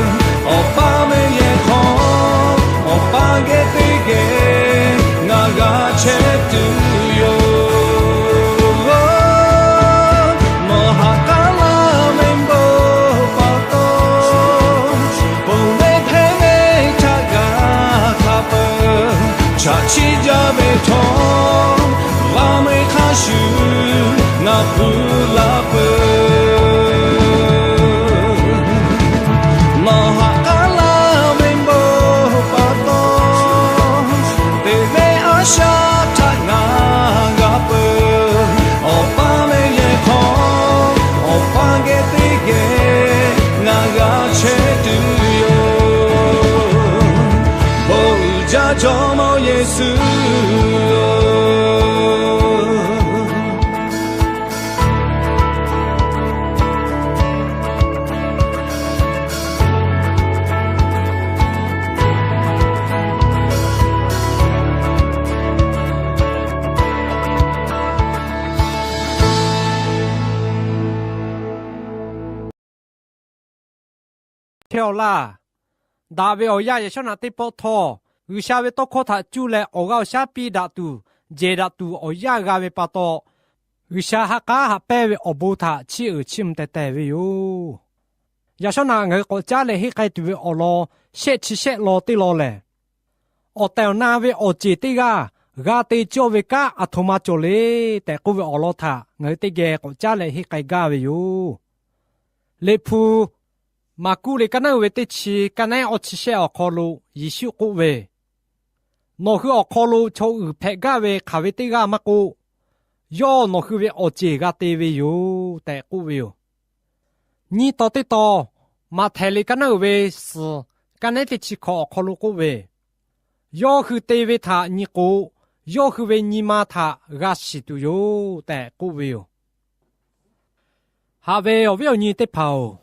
Awˬ pa meh yehˬ hk'aw, Awˬ pa geh teˇ geh ngaˬ g'a chehˇ tuˬ yoˬ. Nawˬ haꞈ k'aˉ laˇ ve bon pa taw, ponˬ ve hpehˇ ve htaꞈ g'a hk'a peu-eˬ, chaꞈ chiˆ jaˇ ve htawˇ, vaˇ meuˇ hk'a shuˍ ngaˬ pu la peuˬ. Nawˬ haꞈ k'aˉ laˇ ve bon pa taw, teꞈ ve a shaꞈ htaꞈ ngaˬ g'a peuˬ. Awˬ pa meh yehˬ hk'aw, Awˬ pa geh teˇ geh ngaˬ g'a chehˇ tuˬ yoˬ. Bon uiˍ jaˇ Jawˇmawˇ Yeˍsuˆ-oˬ. Hkehˇ-aw laˇ. Daꞈ ve awˬ yanˇ yaꞈ shawˉ naꞈ teˇ pawˆ htawˇ, G'uiˬsha ve tawˇ hkawˇ htaꞈ cuˇ leh awˬ g'aˇ awˬ shaˉ piˇ daꞈ tuˬ, jehˬ daꞈ tuˬ awˬ yanˇ g'a ve pa taw, G'uiˬsha ha k'aˉ haꞈ pehnˇ ve awˬ bon htaꞈ chiˇ uiˍ chiˇ mvuh teh teh ve yoˬ. Yaꞈ shawˉ naꞈ ngaˬ hui k'awꞈ caˉ leh henˇ k'ai tuˬ ve awˬ lawn shehˆ chi shehˆ law teˇ law lehˬ, awˬ tehˬ awˬ na ve awˬ ceˬ teˇ g'aˇ g'a te cawˇ ve kanˉ aˬ htoꞈ ma cawˬ le tehꞈ k'oˆ ve awˬ lawn htaꞈ ngaˬ hui teˇ geh k'awꞈ caˉ leh henˇ k'ai gaˇ ve yoˬ. Liꞈ hpu Maˍkuˆ liꞈ kaˉ naˉ uiˍ ve teˇ chi kaˉ naˉ awˇ chi shehˆ awˬ hk'aw lo Yeˍsuˆ k'oˆ ve, Nawˬ hui awˬ hk'aw lo chaw uiˍ hpehꞈ gaˇ ve hk'aˬ ve teˇ g'aˇ maˇ k'oˆ, yawˇ nawˬ hui ve awˬ ceˬ g'a te ve yoˬ tehꞈ k'oˆ ve yoˬ. Nyiˇ taw teˇ taw, Maꞈhtehˍ liꞈ kaˉ naˉ uiˍ ve suhˍ kaˉ naˉ teˇ chi hkawꞈ awˬ hk'aw lo k'oˆ ve, Yawˇ hui te ve htaꞈ nyi k'o, yawˇ hui ve nyi ma htaꞈ g'a shiˍ tuˬ yoˬ tehꞈ k'oˆ ve yoˬ. Haꞈ ve awˬ viˉ awˬ nyi teˇ hpaˍ-oˬ,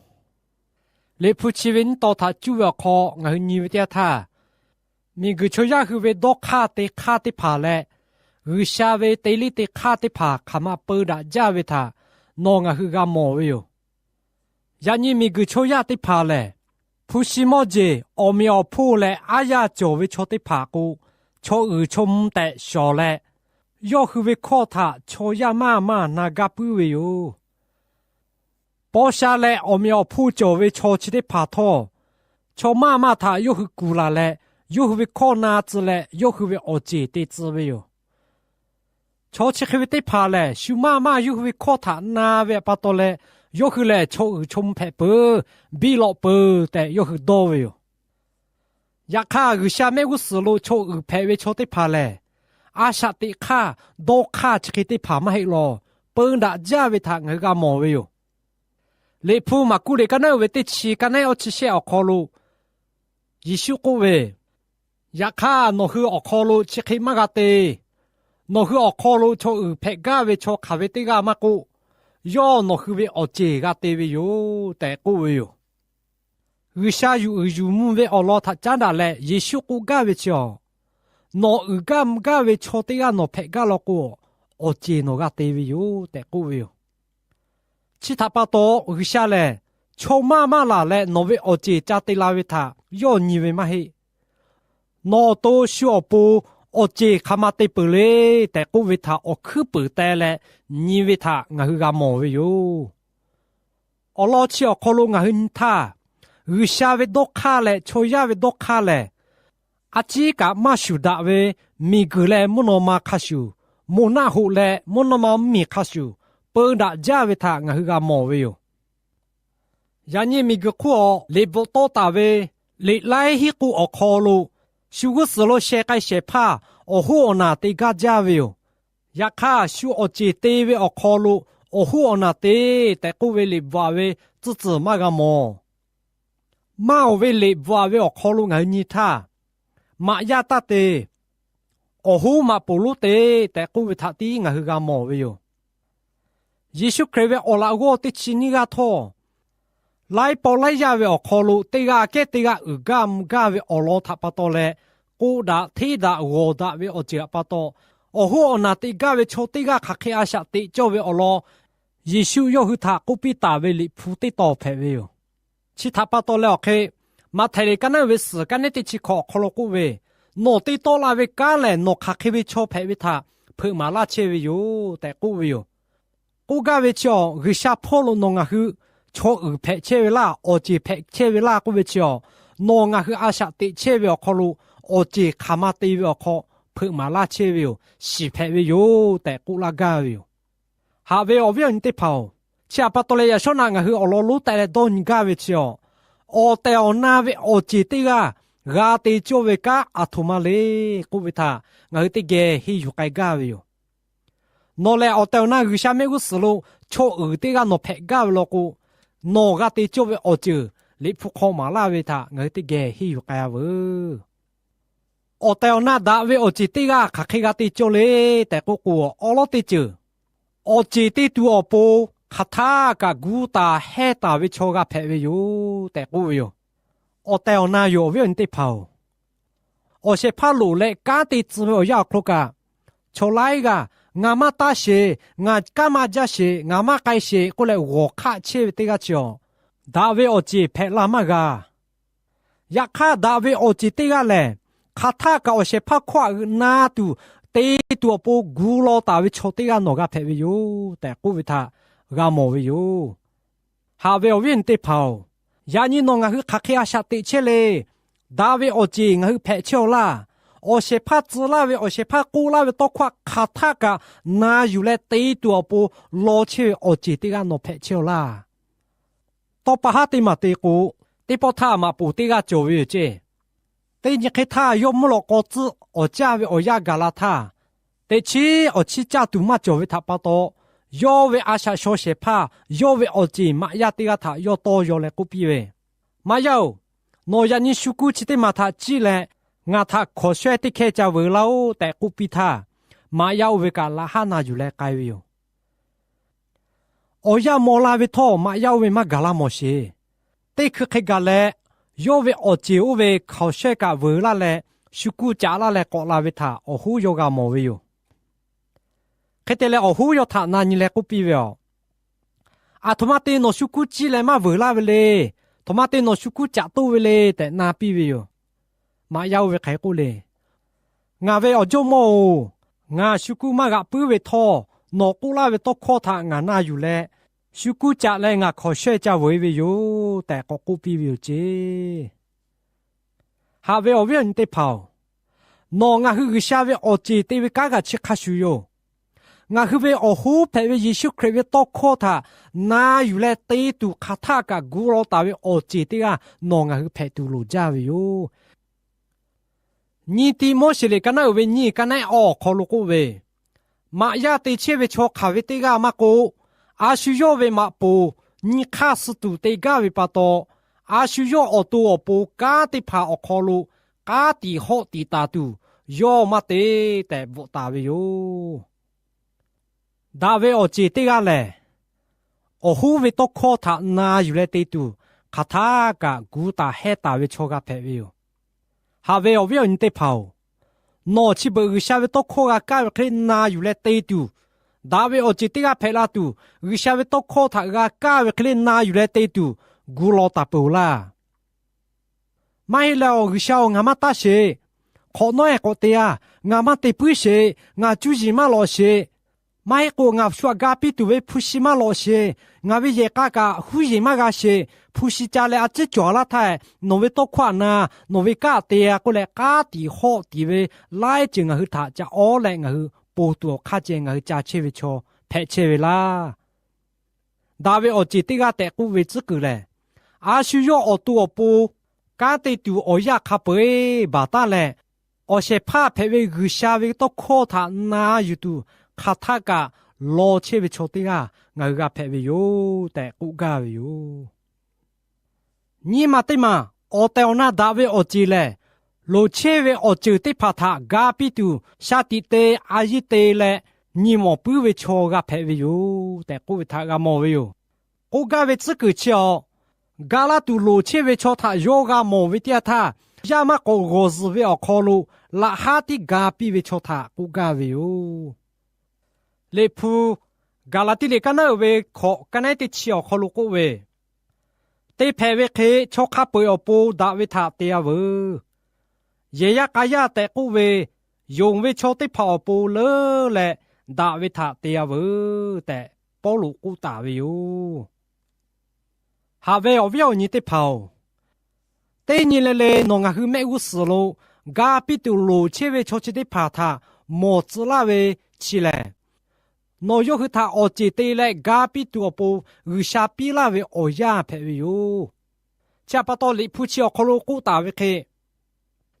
Liꞈ hpu chi ve nyiˇ taw htaꞈ cuˇ ve awˬ hk'aw ngaˬ hui nyi ve teˇ yanˇ htaˇ, miˬguiˬ chaw yaˇ hui ve dawˇ hk'aˇ te hk'aˇ teˇ hpaˍ leh G'uiˬsha ve te liˇ te hk'aˇ teˇ hpaˍ hk'aˬ ma peu daꞈ jaˇ ve htaꞈ nawˬ ngaˬ hui g'a mawˬ ve yoˬ. Yaꞈ nyi miˬguiˬ chaw yaˇ teˇ hpaˍ lehˬ, hpu shi mawˇ jeˬ awˬ meꞈ awˬ hponˇ leh aˉ yaˇ cawˬ ve chaw teˇ hpaˍ k'o, chaw uiˍ chaw mvuh tehꞈ shawˍ leh, yawˇ hui ve hkawˇ htaꞈ chaw yaˇ maˇ maˇ na gaˇ puiˉ ve yoˬ. Paw sha leh awˬ meꞈ awˬ hponˇ cawˬ ve chaw chi teˇ hpaˍ htawˇ, chaw maˇ maˇ htaꞈ yawˇ hui kuˬ laˬ leh, yawˇ hui ve hkawˇ na tcuh leh yawˇ hui ve awˬ ceˬ te tcuh ve yoˬ. Chaw chi hk'e ve teˇ hpaˍ lehˬ, shu maˇ maˇ yawˇ hui ve hkawˇ htaꞈ na ve pa taw leh, yawˇ hui lehˬ chaw uiˍ chaw mvuh hpehꞈ peuˬ, biˇ lawꞈ peuˬ tehꞈ yawˇ hui dawˇ ve yoˬ. Yaꞈ hk'aˇ, G'uiˬsha mehˆ g'uˇ suhˍ lo chaw uiˍ hpehꞈ ve chaw teˇ hpaˍ lehˬ, a shaꞈ teꞈ hk'aˇ dawˇ hk'aˇ chi hk'e teˇ hpaˍ maˇ heˆ law, peu daꞈ jaˇ ve htaꞈ ngaˬ hui g'a mawˬ ve yoˬ. Liꞈ hpu Maˍkuˆ liꞈ kaˉ naˉ uiˍ ve teˇ chi kaˉ naˉ awˇ chi shehˆ awˬ hk'aw lo Yeˍsuˆ k'oˆ ve, Yaꞈ hk'aˇ, nawˬ hui awˬ hk'aw lo chi hk'e maˇ g'a te. Nawˬ hui awˬ hk'aw lo chaw uiˍ hpehꞈ gaˇ ve chaw hk'aˬ ve teˇ g'aˇ maˇ k'oˆ, yawˇ nawˬ hui ve awˬ ceˬ g'a te ve yoˬ tehꞈ k'oˆ ve yoˬ. G'uiˬsha yuˬ uiˍ yuˬ mvuh ve awˬ lawn htaꞈ caˉ daꞈ leh Yeˍsuˆ k'oˆ gaˇ ve chi awˬ, Nawˬ uiˍ gaˇ mvuh gaˇ ve chaw teˇ g'aˇ nawˬ hpehꞈ gaˇ law k'o, awˬ ceˬ nawˬ g'a te ve yoˬ tehꞈ k'oˆ ve yoˬ. Chi htaꞈ pa taw, G'uiˬsha lehˬ chaw maˇ maˇ laˬ leh nawˬ ve awˬ ceˬ ca te la ve htaꞈ yawˇ nyi ve maˇ heˆ. Nawˬ awˬ to shu awˬ pon awˬ ceˬ hk'aˬ ma te peuˬ le tehꞈ k'oˆ ve htaꞈ awˬ hkuiˉ peuˍ teh leh nyi ve htaꞈ ngaˬ hui g'a mawˬ ve yoˬ. Awˬ lawn chi awˬ hk'aw lo ngaˬ hui nyi htaˇ, G'uiˬsha ve dawˇ hk'aˇ leh chaw yaˇ ve dawˇ hk'aˇ lehˬ, a ciˉ kaꞈ maˇ shuˍ daꞈ ve miˬguiˬ leh mvuhˇ naw ma hk'a shuˍ, moˬ naˆ hoꞈ leh mvuhˇ naw ma mvuhˇmiˬ hk'a shuˍ, peu daꞈ jaˇ ve htaꞈ ngaˬ hui g'a mawˬ ve yoˬ. Yaꞈ nyi miˬguiˬ hk'oˆ awˬ liꞈ bvuhꞈ tawˆ taˍ ve liꞈ laiˉ hiˉ k'oˆ awˬ hk'aw lo, shu g'uˇ suhˍ lo sheh k'ai shehˍ hpaˇ awˬ hoˉ awˬ naˬ te gaˇ jaˇ ve yoˬ. Yaꞈ hk'aˇ, shu awˬ ceˬ te ve awˬ hk'aw lo awˬ hoˉ awˬ naˬ te tehꞈ k'oˆ ve liꞈ bvuhꞈ ve tcuhˇ tcuhˬ maˇ g'a mawˬ. Maˇ oˬ ve liꞈ bvuhꞈ ve awˬ hk'aw lo ngaˬ hui nyi htaˇ, maꞈ yaˇ taˇ te, awˬ hoˉ maꞈ poˍ lonˉ te tehꞈ k'oˆ ve htaꞈ tiˉ ngaˬ hui g'a mawˬ ve yoˬ. Yeˍsuˆ Hkriꞈ ve awˬ laꞈ g'awˇ teˇ chi nyiˇ g'aˇ htawˇ, laiˉ paw laiˉ yaˇ ve awˬ hk'aw lo teˇ g'aˇ kehˉ teˇ g'aˇ uiˍ gaˇ mvuh gaˇ ve awˬ lawn htaꞈ pa taw leh, k'oˆ daꞈ hteˇ daꞈ g'awˬ daꞈ ve awˬ ceuˬ htaꞈ pa taw, awˬ hoˉ awˬ naˬ teꞈ gaˇ ve chaw teˇ g'aˇ hk'aˬ hk'e a shaꞈ teꞈ cawˇ ve awˬ lawn, Yeˍsuˆ yawˇ hui htaꞈ k'oˆ piˇ taˍ ve liꞈ hpu teˇ tawn hpehꞈ ve yoˬ. Chi htaꞈ pa taw leh awˬ hk'e, Maꞈhtehˍ liꞈ ka naˉ uiˍ ve suhˍ ka neˉ teˇ chi hkawꞈ awˬ hk'aw lo k'oˆ ve, Nawˬ te tawˆ la ve kanˉ lehˬ, nawˬ hk'aˬ hk'e ve chaw hpehꞈ ve htaꞈ hpeuꞈ maˍ laˇ chehˇ ve yoˬ tehꞈ k'oˆ ve yoˬ. K'oˆ gaˇ ve chi awˬ, G'uiˬsha hpawˇ lo nawˬ ngaˬ hui chaw uiˍ hpehꞈ chehˇ ve laˇ, awˬ ceˬ hpehꞈ chehˇ ve laˇ k'oˆ ve chi awˬ, nawˬ ngaˬ hui a shaꞈ teꞈ chehˇ ve awˬ hk'aw lo awˬ ceˬ hk'aˬ ma te ve awˬ hk'aw hpeuꞈ maˍ laˇ chehˇ ve yoˬ, shiˍ hpehꞈ ve yoˬ tehꞈ k'oˆ laˇ gaˇ ve yoˬ. Haꞈ ve awˬ viˉ awˬ nyi teˇ hpaˍ-oˬ, chi htaꞈ pa taw leh yaꞈ shawˉ naꞈ ngaˬ hui awˬ lawn lonˉ teh leh dawˇ nyi gaˇ ve chi awˬ, awˬ tehˬ awˬ na ve awˬ ceˬ teˇ g'aˇ g'a te cawˇ ve kanˉ aˬ htoꞈ ma le k'oˆ ve htaꞈ ngaˬ hui teˇ geh henˇ yuˬ k'ai gaˇ ve yoˬ. Nawˬ lehˬ awˬ tehˬ awˬ na G'uiˬsha mehˆ g'uˇ suhˍ lo chaw uiˍ teˇ g'aˇ nawˬ hpehꞈ gaˇ ve law k'o, nawˬ g'a te cawˇ ve awˬ ceuˬ liꞈ hpu hk'aw maˍ laˇ ve htaꞈ ngaˬ hui teˇ geh henˇ yuˬ k'ai-a veuˬ. Awˬ tehˬ awˬ na daꞈ ve awˬ ceˬ teˇ g'aˇ hk'aˬ hk'e g'a te cawˇ le tehꞈ k'oˆ k'o, awˉ lawˉ teˇ ceuˬ, awˬ ceˬ te tuˬ awˬ pon hk'aˬ htaˇ kaꞈ gu taˍ hehnˇ taˍ ve chaw g'a hpehꞈ ve yoˬ tehꞈ k'oˆ ve yoˬ. Awˬ tehˬ awˬ na yoˬ awˬ viˉ awˬ nyi teˇ hpaˍ-oˬ, awˬ shehˍ hpaˇ loˍ leh kanˉ te tcuh ve awˬ yanˇ awˬ hk'aw lo kaꞈ, chaw laiˉ g'aˇ ngaˬ maˇ taˇ sheˍ, ngaˬ kanˉ maˇ jaˇ sheˍ, ngaˬ maˇ k'ai sheˍ k'oˆ leh g'awˬ hk'aˆ chehˇ ve teˇ g'aˇ chi awˬ, daꞈ ve awˬ ceˬ hpehꞈ la maˇ g'a. Yaꞈ hk'aˇ, daꞈ ve awˬ ceˬ teˇ g'aˇ lehˬ, hk'aˬ htaˇ kaꞈ awˬ shehˍ hpaˇ hkawˇ aꞈ g'euꞈ na tuˬ, te tuˬ awˬ pon gu law taˍ ve chaw teˇ g'aˇ nawˬ g'a hpehꞈ ve yoˬ tehꞈ k'oˆ ve htaꞈ g'a mawˬ ve yoˬ. Haꞈ ve awˬ viˉ awˬ nyi teˇ hpaˍ-oˬ, yaꞈ nyi nawˬ ngaˬ hui hk'aˬ hk'e a shaꞈ teꞈ chehˇ le. Daꞈ ve awˬ ceˬ ngaˬ hui hpehꞈ chehˇ-aw laˇ. Awˬ shehˍ hpaˇ tcuh laˇ ve, awˬ shehˍ hpaˇ k'oˆ laˇ ve tawˇ hkawˇ hk'aˬ htaˇ kaꞈ na yuˬ leh te tuˬ awˬ pon law chehˇ ve awˬ ceˬ teˇ g'aˇ nawˬ hpehꞈ chehˇ-aw laˇ. Tawˇ pa haˉ teˇ maˬ te k'o, teˇ pawˆ htaˇ maꞈ poˍ teˇ g'aˇ cawˬ ve yoˬ ceˇ. Teˇ nyi hk'e htaˇ, yawˇ mvuhˇ lawꞈ k'aw tcuhˆ awˬ caˇ ve awˬ yanˇ gaˬ la htaˇ, teꞈ chiˉ awˬ chiˇ caˇ tuˬ maˇ cawˬ ve htaꞈ pa taw, yawˇ ve a shaꞈ shaw shehˍ hpaˇ yawˇ ve awˬ ceˬ maꞈ yaˇ teˇ g'aˇ htaꞈ yawˇ tawˇ yaw leh k'oˆ piˇ ve, Maꞈ yaˇ-oˬ, nawˬ yaꞈ nyi shu kuˇ chi teˇ maˬ htaꞈ ciˇ leh, ngaˬ htaꞈ hkawnˍ shawehˇ teˇ hkehˇ ca veuˬ laˇ-oˆ tehꞈ k'oˆ piˇ htaˇ, maꞈ yaˇ oˇ ve kaꞈ laꞈ haˉ na yuˬ leh k'ai ve yoˬ. Awˬ yanˇ maw la ve htawˇ, maꞈ yaˇ oˇ ve maˇ gaˬ la mawˬ sheˍ. Teˇ hkui hk'e gaˬ leh, yawˇ ve awˬ ceˬ oˇ ve hkawnˍ shawehˇ kaꞈ veuˬ laˇ leh, shu kuˇ caꞈ laˇ leh k'awꞈ la ve htaꞈ awˬ hoˉ yawˇ g'a mawˬ ve yoˬ. Hk'e te leh, awˬ hoˉ yawˇ htaꞈ na nyi leh k'oˆ piˇ ve, Aˬ, aˬ htoꞈ ma te nawˬ shu kuˇ ciˇ leh maˇ veuˬ laˇ ve le. Aˬ htoꞈ ma te nawˬ shu kuˇ caꞈ toˇ ve le tehꞈ na piˇ ve yoˬ. Maꞈ yaˇ oˇ ve hk'aˬ hk'e k'oˆ le, Ngaˬ ve awˬ jawˇmawˇ-oˬ, ngaˬ shu kuˇ maˇ g'aꞈ puiˉ ve htawˇ, nawˬ k'oˆ laˇ ve tawˇ hkawˇ htaꞈ ngaˬ na yuˬ leh, shu kuˇ caꞈ leh ngaˬ hkawnˍ shawehˇ ca veuˬ-e ve yoˬ tehꞈ k'awꞈ k'oˆ piˇ ve yoˬ ceˇ. Haꞈ ve awˬ viˉ awˬ nyi teˇ hpaˍ-oˬ, nawˬ ngaˬ hui G'uiˬsha ve awˬ ceˬ te ve kanˉ kaꞈ chi hk'a shuˍ yoˬ. Ngaˬ hui ve awˬ hoˉ hpehꞈ ve Yeˍsuˆ Hkriꞈ ve tawˇ hkawˇ htaꞈ na yuˬ leh te tuˬ hk'aˬ htaˆ kaꞈ gu law taˍ ve awˬ ceˬ teˇ g'aˇ nawˬ ngaˬ hui hpehꞈ tuˬ loˍ jaˇ ve yoˬ. Nyi Tiˆmoˉseˍ liꞈ ka naˉ uiˍ ve nyiˇ ka naˉ awˬ hk'aw lo k'oˆ ve, Maꞈ yaˇ te chehˇ ve chaw hk'aˬ ve teˇ g'aˇ maˇ k'oˆ, a shu yawˇ ve maꞈ poˍ nyi hk'aˇ suh tuˬ te gaˇ ve pa taw, a shu yawˇ awˬ to awˬ pon kanˉ teˇ hpaˍ awˬ hk'aw lo k'aˉ tiꞈ hawˆ tiꞈ taˍ tuˬ yawˇ maˇ te tehꞈ bvuhꞈ taˍ ve yoˬ. Daꞈ ve awˬ ceˬ teˇ g'aˇ lehˬ, awˬ hoˉ ve tawˇ hkawˇ htaꞈ na yuˬ leh te tuˬ hk'aˬ htaˆ kaꞈ gu taˍ hehnˇ taˍ ve chaw g'a hpehꞈ ve yoˬ. Haꞈ ve awˬ viˉ awˬ nyi teˇ hpaˍ-oˬ, Nawˬ chi beuꞈ G'uiˬsha ve tawˇ hkawˇ g'a kaˇ ve hk'e le na yuˬ leh te tuˬ, daꞈ ve awˬ ceˬ teˇ g'aˇ hpehꞈ la tuˬ, G'uiˬsha ve tawˇ hkawˇ htaꞈ g'a kaˇ ve hk'e le na yuˬ leh te tuˬ, gu law taˍ peuˬ-oˬ laˇ. Maˇ heˆ leh, G'uiˬsha-oˬ, ngaˬ maˇ taˇ sheˍ. Hk'awꞈ nawˉ ehˉ k'awꞈ te-a. Ngaˬ maˇ te puiˉ sheˍ. Ngaˬ cuˇ yiˍ maˇ lawꞈ sheˍ. Maˇ heˆ k'o, ngaˬ shu htaꞈ ga piˇ tuˬ ve hpu shi maˇ lawꞈ sheˍ. Ngaˬ ve yehˬ k'a kaꞈ huˉ yeˬ maˇ g'a sheˍ. Hpu shi ca leh a ciˉ cawˬ laˇ htaˇ, nawˬ ve tawˇ hkawˇ htaꞈ na, nawˬ ve kanˉ te-a k'oˆ leh, k'aˉ tiˍ hawˆ tiˍ ve laiˉ ceuˬ ngaˬ hui htaꞈ ca awˉ leh ngaˬ hui ponˬ tuˬ awˬ hk'aˇ ceh ngaˬ hui ca chehˇ ve chaw hpehꞈ chehˇ ve laˇ. Daꞈ ve awˬ ceˬ teˇ g'aˇ tehꞈ k'oˆ ve tcuhˉ kuiˬ lehˬ, a shu yawˇ awˬ to awˬ pon kanˉ te tuˬ awˬ yanˇ hk'a peu-eˬ baˬ taˉ leh, awˬ shehˍ hpaˇ hpehꞈ ve G'uiˬsha ve tawˇ hkawˇ htaꞈ na yuˬ tuˬ hk'aˬ htaˆ kaꞈ law chehˇ ve chaw teˇ g'aˇ ngaˬ hui g'a hpehꞈ ve yoˬ tehꞈ k'oˆ gaˇ ve yoˬ. Nyi ma teˇ maˬ, awˬ tehˬ awˬ na daꞈ ve awˬ ceˬ lehˬ, loˍ chehˇ ve awˬ ceuˬ teˇ hpaˍ htaꞈ ga piˇ tuˬ, shaˍ tiꞈ te, a yiˇ te leh nyi mawˬ puiˉ ve chaw g'a hpehꞈ ve yoˬ tehꞈ k'oˆ ve htaꞈ g'a mawˬ ve yoˬ. K'oˆ gaˇ ve tcuhˉ kuiˬ chi awˬ, ga laˇ tuˬ loˍ chehˇ ve chaw htaꞈ yawˇ g'a mawˬ ve teˇ yanˇ htaˇ, yaˇ maˇ k'awꞈ g'awˬ zuhˬ ve awˬ hk'aw lo laꞈ haˉ tiˉ ga piˇ ve chaw htaꞈ k'oˆ gaˇ ve yoˬ. Liꞈ hpu Gaˍlaˍtiˆ liꞈ kaˉ naˉ uiˍ ve hkawꞈ kaˉ naˉ teˇ chi awˬ hk'aw lo k'oˆ ve, Te hpehꞈ ve hk'e chaw hk'a peu-eˬ awˬ pon daꞈ ve htaꞈ te-a veuˬ. Yehˬ yaˇ k'a yaˇ tehꞈ k'oˆ ve, yonˍ ve chaw teˇ hpaˍ awˬ pon leuˉ leh daꞈ ve htaꞈ te-a veuˬ tehꞈ, Pawˇluꞈ k'oˆ taˍ ve yoˬ. Haꞈ ve awˬ viˉ awˬ nyi teˇ hpaˍ-oˬ, teˇ nyi le le nawˬ ngaˬ hui mehˆ g'uˇ suhˍ lo ga piˇ tuˬ loˍ chehˇ ve chaw chi teˇ hpaˍ htaꞈ mawˬ tcuh laˇ ve chi lehˬ, nawˬ yawˇ hui htaꞈ awˬ ceˬ te leh ga piˇ tuˬ awˬ pon G'uiˬsha piˇ laˇ ve awˬ yanˇ hpehꞈ ve yoˬ. Chi htaꞈ pa taw, Liꞈ hpu chi awˬ hk'aw lo k'oˆ taˍ ve hk'e,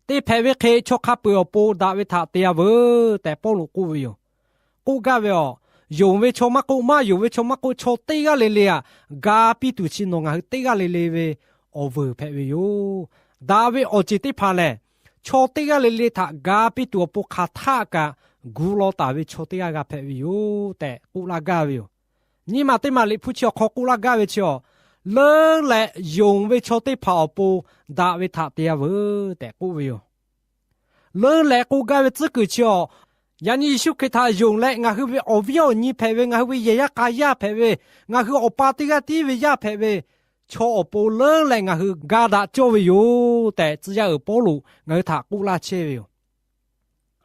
Te hpehꞈ ve hk'e chaw hk'a peu-eˬ awˬ pon daꞈ ve htaꞈ te-a veuˬ tehꞈ Pawˇluꞈ k'oˆ ve yoˬ. K'oˆ gaˇ ve awˬ, yonˍ ve chaw maˇ k'oˆ, maˇ yonˍ ve chaw maˇ k'oˆ, chaw teˇ g'aˇ le le htaꞈ ga piˇ tuˬ chi nawˬ ngaˬ hui teˇ g'aˇ le le ve awˬ veuˬ hpehꞈ ve yoˬ. Daꞈ ve awˬ ceˬ teˇ hpaˍ lehˬ, chaw teˇ g'aˇ le le htaꞈ ga piˇ tuˬ awˬ pon hk'aˬ htaˆ kaꞈ gu law taˍ ve chaw teˇ g'aˇ g'a hpehꞈ ve yoˬ tehꞈ k'oˆ laˇ gaˇ ve yoˬ. Nyi ma teˇ ma Liꞈ hpu chi awˬ hk'aw k'oˆ laˇ gaˇ ve chi awˬ, leuˉ leh yonˍ ve chaw teˇ hpaˍ awˬ pon daꞈ ve htaꞈ te-a veuˬ tehꞈ k'oˆ ve yoˬ. Leuˉ leh k'oˆ gaˇ ve tcuhˉ kuiˬ chi awˬ, yaꞈ nyi Yeˍsuˆ Hkriꞈ htaꞈ yonˍ leh ngaˬ hui ve awˬ viˉ awˬ nyi hpehꞈ ve, ngaˬ hui ve yehˬ yaˇ k'a yaˇ hpehꞈ ve, ngaˬ hui Awˬ pa teˇ g'aˇ tiˉ ve yaˇ hpehꞈ ve chaw awˬ pon leuˉ leh ngaˬ hui ga daꞈ cawˇ ve yoˬ tehꞈ, tcuh yaˇ uiˍ Pawˇluꞈ ngaˬ hui htaꞈ k'oˆ laˇ chehˇ ve yoˬ.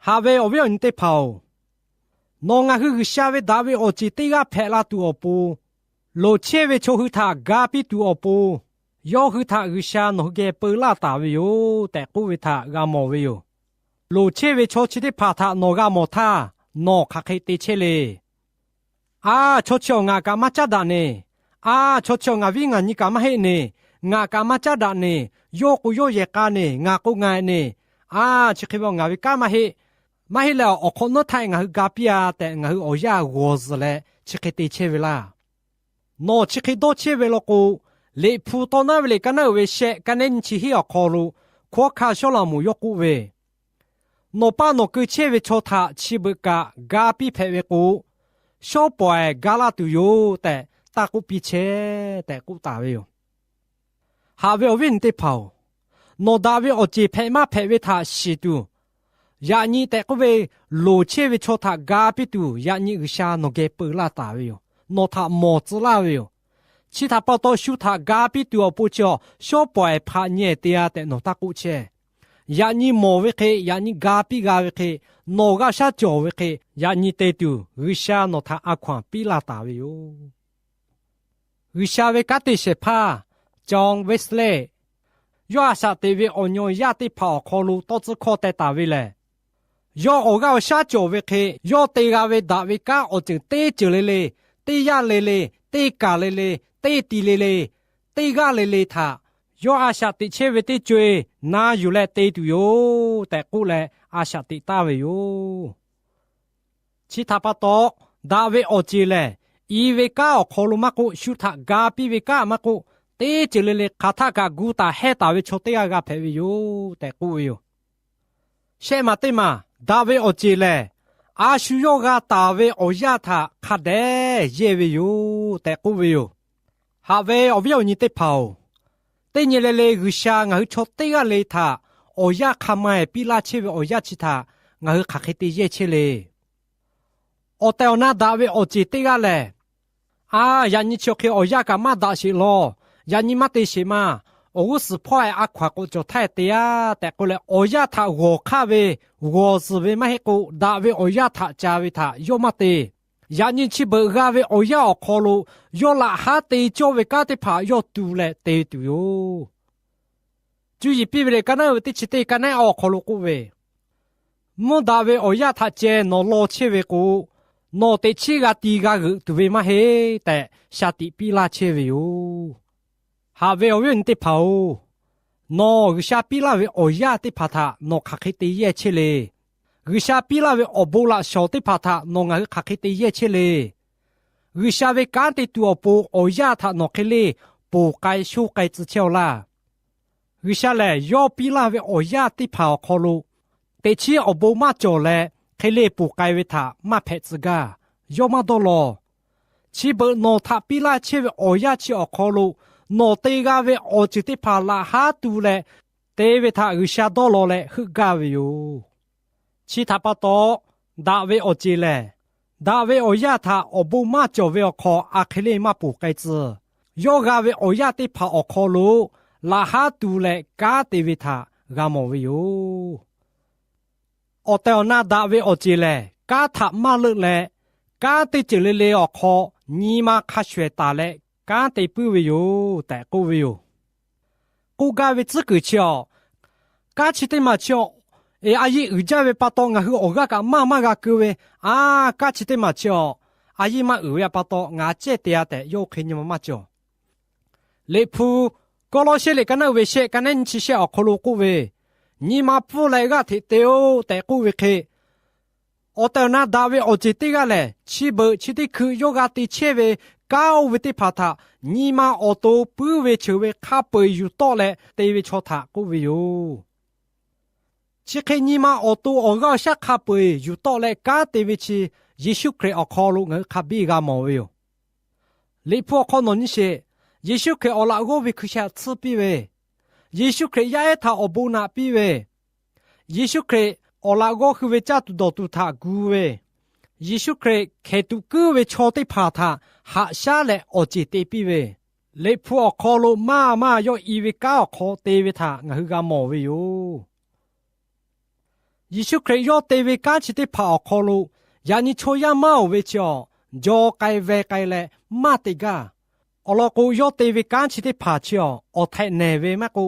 Haꞈ ve awˬ viˉ awˬ nyi teˇ hpaˍ-oˬ, nawˬ ngaˬ hui G'uiˬsha ve daꞈ ve awˬ ceˬ teˇ g'aˇ hpehꞈ la tuˬ awˬ pon, loˍ chehˇ ve chaw hui htaꞈ ga piˇ tuˬ awˬ pon, yawˇ hui htaꞈ G'uiˬsha nawˬ hui geh peu laˇ taˍ ve yoˬ tehꞈ k'oˆ ve htaꞈ g'a mawˬ ve yoˬ. Loˍ chehˇ ve chaw chi teˇ hpaˍ htaꞈ nawˬ g'a mawˬ htaˇ, nawˬ hk'aˬ hk'e te chehˇ le. A, chaw chi awˬ ngaˬ kaꞈ maˇ caˉ daꞈ neˬ. A, chaw chi awˬ ngaˬ viˉ ngaˬ nyi kaꞈ maˇ heˆ neˬ. Ngaˬ kaꞈ maˇ caˉ daꞈ neˬ. Yawˇ k'o yawˇ yehˬ k'a neˬ, ngaˬ k'o ngaˬ neˬ. A, chi hk'e ve ngaˬ ve kanˉ maˇ heˆ. Maˇ heˆ leh, awˬ hk'awꞈ nawˉ htaˇ ngaˬ hui ga piˇ-a tehꞈ, ngaˬ hui awˬ yanˇ g'awˬ zuhˬ leh chi hk'e te chehˇ ve laˇ. Nawˬ chi hk'e dawˇ chehˇ ve law k'o, Liꞈ hpu tawˇ naˉ ve liꞈ kaˉ naˉ uiˍ ve shehˆ kaˉ nehˉ nyiˇ chi hiˉ awˬ hk'aw lo hkawˉ hkanˇ Sawˉlaꞈmonˍ yawˇ k'oˆ ve, Nawˬ paˇ nawˬ keu chehˇ ve chaw htaꞈ chi beuꞈ kaꞈ ga piˇ hpehꞈ ve k'o, shawˉ pawˍ-ehˍ ga laˇ tuˬ yoˬ tehꞈ taˇ k'oˆ piˇ chehˇ tehꞈ k'oˆ taˍ ve yoˬ. Haꞈ ve awˬ viˉ awˬ nyi teˇ hpaˍ-oˬ, nawˬ daꞈ ve awˬ ceˬ hpehꞈ maˇ hpehꞈ ve htaꞈ shiˍ tuˬ, yaꞈ nyi tehꞈ k'oˆ ve, loˍ chehˇ ve chaw htaꞈ ga piˇ tuˬ yaꞈ nyi G'uiˬsha nawˬ geh peu laˇ taˍ ve yoˬ. Nawˬ htaꞈ mawˬ tcuh laˇ ve yoˬ. Chi htaꞈ pa taw, shu htaꞈ ga piˇ tuˬ awˬ pon chi awˬ, shawˉ pawˍ-ehˍ hpaꞈ nyi-ehˍ te-a tehꞈ nawˬ taˇ k'oˆ chehˇ. Yaꞈ nyi mawˬ ve hk'e, yaꞈ nyi ga piˇ g'a ve hk'e, nawˬ g'a shaˉ cawˬ ve hk'e, yaꞈ nyi te tuˬ G'uiˬsha nawˬ htaꞈ a hkaw-anˬ piˇ laˇ taˍ ve yoˬ. G'uiˬsha ve kanˉ te shehˍ hpaˇ John Wesley, yawˇ a shaꞈ teꞈ ve awˬ nyi awˬ yaˇ teˇ hpaˍ awˬ hk'aw lo tawˇ tcuhˉ hkawˇ teh taˍ ve lehˬ, yawˇ awˬ g'aˇ awˬ shaˉ cawˬ ve hk'e, yawˇ te g'a ve daꞈ ve kanˉ awˬ ceuˬ teˇ ceuˬ le le, teˇ yanˇ le le, teˇ kaˬ le le, teˇ ti le le, teˇ g'aˇ le le htaꞈ yawˇ a shaꞈ teꞈ chehˇ ve teˇ co-e na yuˬ leh te tuˬ yoˬ tehꞈ k'oˆ leh a shaꞈ teꞈ taˍ ve yoˬ. Chi htaꞈ pa taw, daꞈ ve awˬ ceˬ lehˬ, i ve kanˉ awˬ hk'aw lo maˇ k'oˆ, shu htaꞈ ga piˇ ve kanˉ maˇ k'oˆ, teˇ ceuˬ le le hk'aˬ htaˆ kaꞈ gu taˍ hehˇ taˍ ve chaw teˇ g'aˇ g'a hpehꞈ ve yoˬ tehꞈ k'oˆ ve yoˬ. Shehˆ maˬ teˇ maˬ, daꞈ ve awˬ ceˬ lehˬ, a shu yawˇ g'a taˍ ve awˬ yanˇ htaꞈ hk'a dehꞈ yehˇ ve yoˬ tehꞈ k'oˆ ve yoˬ. Haꞈ ve awˬ viˉ awˬ nyi teˇ hpaˍ-oˬ, teˇ nyi le le G'uiˬsha ngaˬ hui chaw teˇ g'aˇ le htaꞈ awˬ yanˇ hk'a ma-ehˍ piˇ laˇ chehˇ ve awˬ yanˇ chi htaꞈ ngaˬ hui hk'aˬ hk'e te yehˇ chehˇ le. Awˬ tehˬ awˬ na daꞈ ve awˬ ceˬ teˇ g'aˇ lehˬ, A, yaꞈ nyi chi awˬ hk'e awˬ yanˇ kaꞈ maˇ daꞈ sheˍ law. Yaꞈ nyi maˇ te sheˍ ma. Awˬ g'uˇ suhˍ hpawˇ-e a hkaw-anˬ k'awꞈ cawˬ htaˇ te-a tehꞈ k'oˆ leh, awˬ yanˇ htaꞈ g'awˬ hk'aˇ ve, g'awˬ zuhˬ ve maˇ heˆ k'o, daꞈ ve awˬ yanˇ htaꞈ ca ve htaꞈ yawˇ maˇ te. Yaꞈ nyi chi beuꞈ g'a ve awˬ yanˇ awˬ hk'aw lo, yawˇ laꞈ haˉ te cawˇ ve kanˉ teˇ hpaˍ yawˇ tu leh te tuˬ yoˬ. Cuˇ yiˍ piˇ ve lehˬ, ka naˉ uiˍ ve teˇ chi teˇ ka naˉ awˬ hk'aw lo k'oˆ ve, Mvuhˇ daꞈ ve awˬ yanˇ htaꞈ ceh nawˬ law chehˇ ve k'o, nawˬ teꞈ chiˉ g'a ti g'a g'euꞈ tuˬ ve maˇ heˆ tehꞈ, shaˍ tiꞈ piˇ laˇ chehˇ ve yoˬ. Haꞈ ve awˬ viˉ awˬ nyi teˇ hpaˍ-oˬ, nawˬ G'uiˬsha piˇ laˇ ve awˬ yanˇ teˇ hpaˍ htaꞈ nawˬ hk'aˬ hk'e te yehˇ chehˇ le. G'uiˬsha piˇ laˇ ve awˬ bon laꞈ shawˍ teˇ hpaˍ htaꞈ nawˬ ngaˬ hui hk'aˬ hk'e te yehˇ chehˇ le. G'uiˬsha ve kanˉ te tuˬ awˬ pon awˬ yanˇ htaꞈ nawˬ hk'e le ponˬ k'ai shoˇ k'ai tcuh chehˇ-aw laˇ. G'uiˬsha lehˬ, yawˇ piˇ laˇ ve awˬ yanˇ teˇ hpaˍ awˬ hk'aw lo, teꞈ chiˉ awˬ bon maˇ cawˬ leh, hk'e le ponˬ k'ai ve htaꞈ maˇ hpehꞈ tcuh gaˇ. Yawˇ maˇ dawˇ law. Chi beuꞈ nawˬ htaꞈ piˇ laˇ chehˇ ve awˬ yanˇ chi awˬ hk'aw lo, nawˬ te g'a ve awˬ ceuˬ teˇ hpaˍ laꞈ haˉ tu leh te ve htaꞈ G'uiˬsha dawˇ law leh heuˆ gaˇ ve yoˬ. Chi htaꞈ pa taw, daꞈ ve awˬ ceˬ lehˬ, daꞈ ve awˬ yanˇ htaꞈ awˬ bon maˇ cawˬ ve awˬ hk'aw a hk'e le maˇ ponˬ k'ai tcuh. Yawˇ g'a ve awˬ yanˇ teˇ hpaˍ awˬ hk'aw lo laꞈ haˉ tu leh kanˉ te ve htaꞈ g'a mawˬ ve yoˬ. Awˬ tehˬ awˬ na daꞈ ve awˬ ceˬ lehˬ, kanˉ htaꞈ maˇ leuˆ leh, kanˉ teˇ ceuˬ le le awˬ hk'aw nyi ma hk'a shuˍ ehˍ taˍ leh kanˉ te puiˉ ve yoˬ tehꞈ k'oˆ ve yoˬ. K'oˆ gaˇ ve tcuhˉ kuiˬ chi awˬ, kanˉ chi teˇ maˬ chi awˬ, a yiˇ uiˍ jaˇ ve pa taw ngaˬ hui awˬ g'aˇ kaꞈ maˇ maˇ g'a keu ve, a, kanˉ chi teˇ maˬ chi awˬ, a yiˇ maˇ uiˍ ve pa taw ngaˬ cehˇ te-a tehꞈ yawˇ oˇ hk'e nyi ma maˇ cawˬ. Liꞈ hpu Kawˇlawˇsehˇ liꞈ ka naˉ uiˍ ve shehˆ ka naˉ nyiˇ chi shehˆ awˬ hk'aw lo k'oˆ ve, Nyi ma pfuhˇ leh g'aˇ hteꞈ te-oˆ tehꞈ k'oˆ ve hk'e, awˬ tehˬ awˬ na daꞈ ve awˬ ceˬ teˇ g'aˇ lehˬ, chi beuꞈ chi teˇ hkui yawˇ g'a te chehˇ ve kanˉ oˇ ve teˇ hpaˍ htaꞈ nyi ma awˬ to puiˉ ve cheuˬ ve hk'a peu-eˬ yuˬ tawˆ leh te ve chaw htaꞈ k'oˆ ve yoˬ. Chi hk'e nyi ma awˬ to awˬ g'aˇ awˬ shaˉ hk'a peu-eˬ yuˬ tawˆ leh kanˉ te ve chi Yeˍsuˆ Hkriꞈ awˬ hk'aw lo ngaˬ hui hk'a biˇ g'a mawˬ ve yoˬ. Liꞈ hpu awˬ hk'aw nawˬ nyi sheˍ. Yeˍsuˆ Hkriꞈ awˬ laꞈ g'awˇ ve hkui sha tsuhˇ piˇ ve, Yeˍsuˆ Hkriꞈ yaˇ ehˉ htaꞈ awˬ bon naꞈ piˇ ve, Yeˍsuˆ Hkriꞈ awˬ laꞈ g'awˇ hui ve caˇ tuˬ dawˬ tuˬ htaꞈ gu ve, Yeˍsuˆ Hkriꞈ hkehˍ tuꞈ kuiˉ ve chaw teˇ hpaˍ htaꞈ haꞈ shaˉ leh awˬ ceˬ te piˇ ve, Liꞈ hpu awˬ hk'aw lo maˇ maˇ yawˇ i ve kanˉ awˬ hk'aw te ve htaꞈ ngaˬ hui g'a mawˬ ve yoˬ. Yeˍsuˆ Hkriꞈ yawˇ te ve kanˉ chi teˇ hpaˍ awˬ hk'aw lo, yaꞈ nyi chaw yaˇ maˇ oˬ ve chi awˬ, jaw k'ai veh k'ai leh maˇ te gaˇ. Awˬ lawn k'o, yawˇ te ve kanˉ chi teˇ hpaˍ chi awˬ, awˬ htehꞈ nehˬ ve maˇ k'o,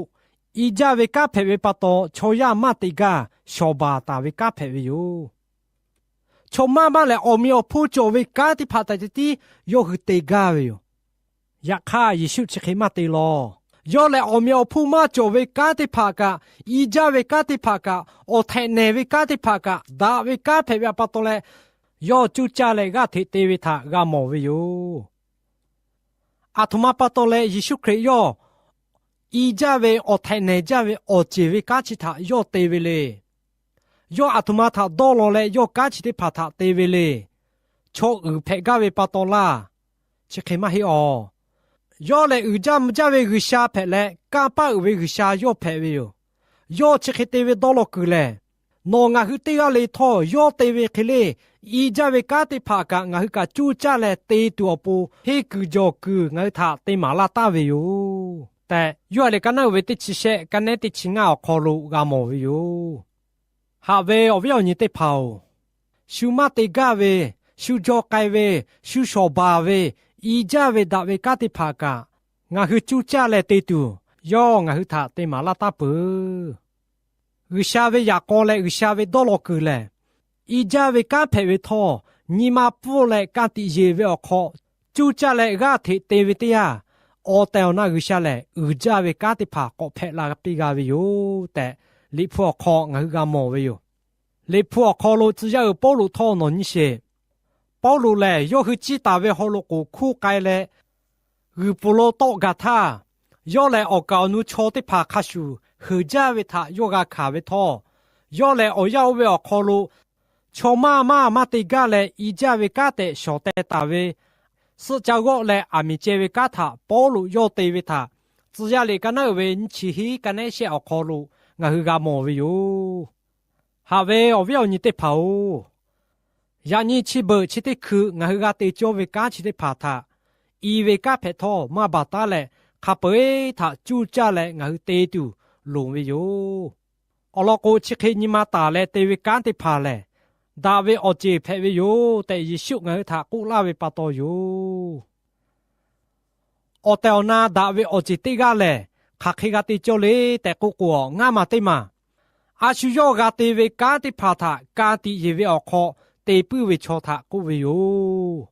i jaˇ ve kanˉ hpehꞈ ve pa taw chaw yaˇ maˇ te gaˇ, shawˍ baˬ taˍ ve kanˉ hpehꞈ ve yoˬ. Chaw maˇ maˇ lehˬ, awˬ meꞈ awˬ hponˇ cawˬ ve kanˉ teˇ hpaˍ htaꞈ ceh tiˉ yawˇ hui te gaˇ ve yoˬ. Yaꞈ hk'aˇ, Yeˍsuˆ chi hk'e maˇ te lawˬ. Yawˇ lehˬ, awˬ meꞈ awˬ hponˇ maˇ cawˬ ve kanˉ teˇ hpaˍ kaꞈ, i jaˇ ve kanˉ teˇ hpaˍ kaꞈ, awˬ htehꞈ nehˬ ve kanˉ teˇ hpaˍ kaꞈ, daꞈ ve kanˉ hpehꞈ ve pa taw leh, yawˇ cuˇ caˇ leh g'aˇ hteꞈ te ve htaꞈ g'a mawˬ ve yoˬ. Aˬ htoꞈ ma pa taw leh Yeˍsuˆ Hkriꞈ yawˇ i jaˇ ve awˬ htehꞈ nehˬ jaˇ ve awˬ ceˬ ve kanˉ chi htaꞈ yawˇ te ve le. Yawˇ aˬ htoꞈ ma htaꞈ dawˇ law leh yawˇ kanˉ chi teˇ hpaˍ htaꞈ te ve le. Chaw uiˍ hpehꞈ gaˇ ve pa taw laˇ. Chi hk'e maˇ heˆ awˬ. Yawˇ lehˬ, uiˍ jaˇ mvuh jaˇ ve G'uiˬsha hpehꞈ leh, kanˇ paˆ uiˍ ve G'uiˬsha yawˇ hpehꞈ ve yoˬ. Yawˇ chi hk'e te ve dawˇ law kuiˬ lehˬ, nawˬ ngaˬ hui teˇ g'aˇ le htawˇ yawˇ te ve hk'e le, i jaˇ ve kanˉ teˇ hpaˍ kaꞈ ngaˬ hui kaꞈ cuˇ caˇ leh te tuˬ awˬ pon, henˇ kuiˬ jawˬ kuiˬ ngaˬ hui htaꞈ te maˍ laˇ taˍ ve yoˬ tehꞈ, Yoˇhanˬ liꞈ ka naˉ uiˍ ve teˇ chi shehˆ ka nehˉ teˇ chi ngaˇ awˬ hk'aw lo g'a mawˬ ve yoˬ. Haꞈ ve awˬ viˉ awˬ nyi teˇ hpaˍ-oˬ, shu maˇ te gaˇ ve, shu jaw k'ai ve, shu shawˍ baˬ ve, i jaˇ ve daꞈ ve kanˉ teˇ hpaˍ kaꞈ, ngaˬ hui cuˇ caˇ leh te tuˬ, yawˇ ngaˬ hui htaꞈ te maˍ laˇ taˍ peuˬ. G'uiˬsha ve yaꞈ k'aw leh G'uiˬsha ve dawˇ law kuiˬ lehˬ, i jaˇ ve kanˉ hpehꞈ ve htawˇ, nyi ma pfuhˇ leh ka tiꞈ yeˬ ve awˬ hk'aw, cuˇ caˇ leh g'aˇ hteꞈ te ve teˇ yanˇ, awˬ tehˬ awˬ na G'uiˬsha lehˬ, uiˍ jaˇ ve kanˉ teˇ hpaˍ k'awꞈ hpehꞈ la piˇ g'a ve yoˬ tehꞈ, Liꞈ hpu awˬ hk'aw ngaˬ hui g'a mawˬ ve yoˬ. Liꞈ hpu awˬ hk'aw lo tcuh yaˇ uiˍ Pawˇluꞈ htawˇ nawˬ nyi sheˍ. Pawˇluꞈ lehˬ, yawˇ hui ciˇ taˍ ve haw loꞈ k'oˍ hkuˇ k'ai leh, g'uiˬ pfuhˍ lo tawˆ gaˬ htaˇ, yawˇ lehˬ awˬ kaˍ awˬ nu chaw teˇ hpaˍ hk'a shuˍ heuˬ jaˇ ve htaꞈ yawˇ g'a hkanˍ ve htawˇ, yawˇ lehˬ awˬ yanˇ oˇ ve awˬ hk'aw lo chaw maˇ maˇ maˇ te gaˇ leh i jaˇ ve kanˉ tehꞈ shawˍ teh taˍ ve, suhˆ ca g'awˆ leh aˬ miˍ ceh ve kanˉ htaꞈ Pawˇluꞈ yawˇ te ve htaꞈ, tcuh yaˇ liꞈ ka naˉ uiˍ ve nyiˇ chi hiˉ ka nehˉ shehˆ awˬ hk'aw lo ngaˬ hui g'a mawˬ ve yoˬ. Haꞈ ve awˬ viˉ awˬ nyi teˇ hpaˍ-oˬ, yaꞈ nyi chi beuꞈ chi teˇ hkui ngaˬ hui g'a te cawˇ ve kanˉ chi teˇ hpaˍ htaꞈ i ve kanˉ hpehꞈ htawˇ maˇ baˬ taˉ leh, hk'a peu-eˬ htaꞈ cuˇ caˇ leh ngaˬ hui te tuˬ loˍ ve yoˬ. Awˬ lawn k'o, chi hk'e nyi ma taˍ leh te ve kanˉ teˇ hpaˍ lehˬ, daꞈ ve awˬ ceˬ hpehꞈ ve yoˬ tehꞈ Yeˍsuˆ ngaˬ hui htaꞈ k'oˆ laˇ ve pa taw yoˬ. Awˬ tehˬ awˬ na daꞈ ve awˬ ceˬ teˇ g'aˇ lehˬ, hk'aˬ hk'e g'a te cawˇ le tehꞈ k'oˆ k'o, ngaˇ maˬ teˇ maˬ a shu yawˇ g'a te ve kanˉ teˇ hpaˍ htaꞈ ka tiꞈ yeˬ ve awˬ hk'aw te puiˉ ve chaw htaꞈ k'oˆ ve yoˬ.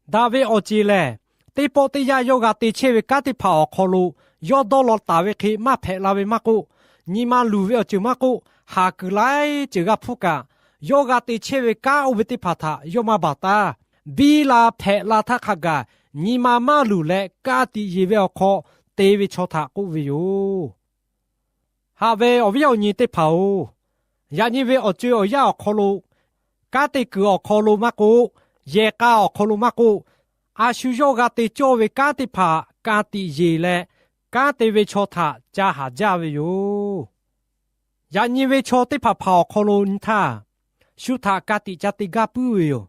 Daꞈ ve awˬ ceˬ lehˬ, teˇ pawˆ teˇ yanˇ yawˇ g'a te chehˇ ve kanˉ teˇ hpaˍ awˬ hk'aw lo yawˇ dawˇ law taˍ ve hk'e maˇ hpehꞈ la ve maˇ k'oˆ, nyi ma luˬ ve awˬ ceuˬ maˇ k'oˆ, haˍ kuiˬ laiˉ ceuˬ g'a hpuˇ kaꞈ, yawˇ g'a te chehˇ ve kanˉ oˇ ve teˇ hpaˍ htaꞈ yawˇ maˇ baˬ taˉ. Biˇ la hpehꞈ la htaˇ hk'a gaˬ nyi ma maˇ luˬ leh ka tiꞈ yeˬ ve awˬ hk'aw te ve chaw htaꞈ k'oˆ ve yoˬ. Haꞈ ve awˬ viˉ awˬ nyi teˇ hpaˍ-oˬ, yaꞈ nyi ve awˬ co-e awˬ yanˇ awˬ hk'aw lo, kanˉ te kuiˬ awˬ hk'aw lo maˇ k'oˆ, yehˬ k'a awˬ hk'aw lo maˇ k'oˆ, a shu yawˇ g'a te cawˇ ve kanˉ teˇ hpaˍ ka tiꞈ yeˬ leh kanˉ te ve chaw htaꞈ ca haˍ jaˇ ve yoˬ. Yaꞈ nyi ve chaw teˇ hpaˍ hpaˍ awˬ hk'aw lo nyi htaˇ, shu htaꞈ ka tiꞈ ca te gaˇ puiˉ ve yoˬ.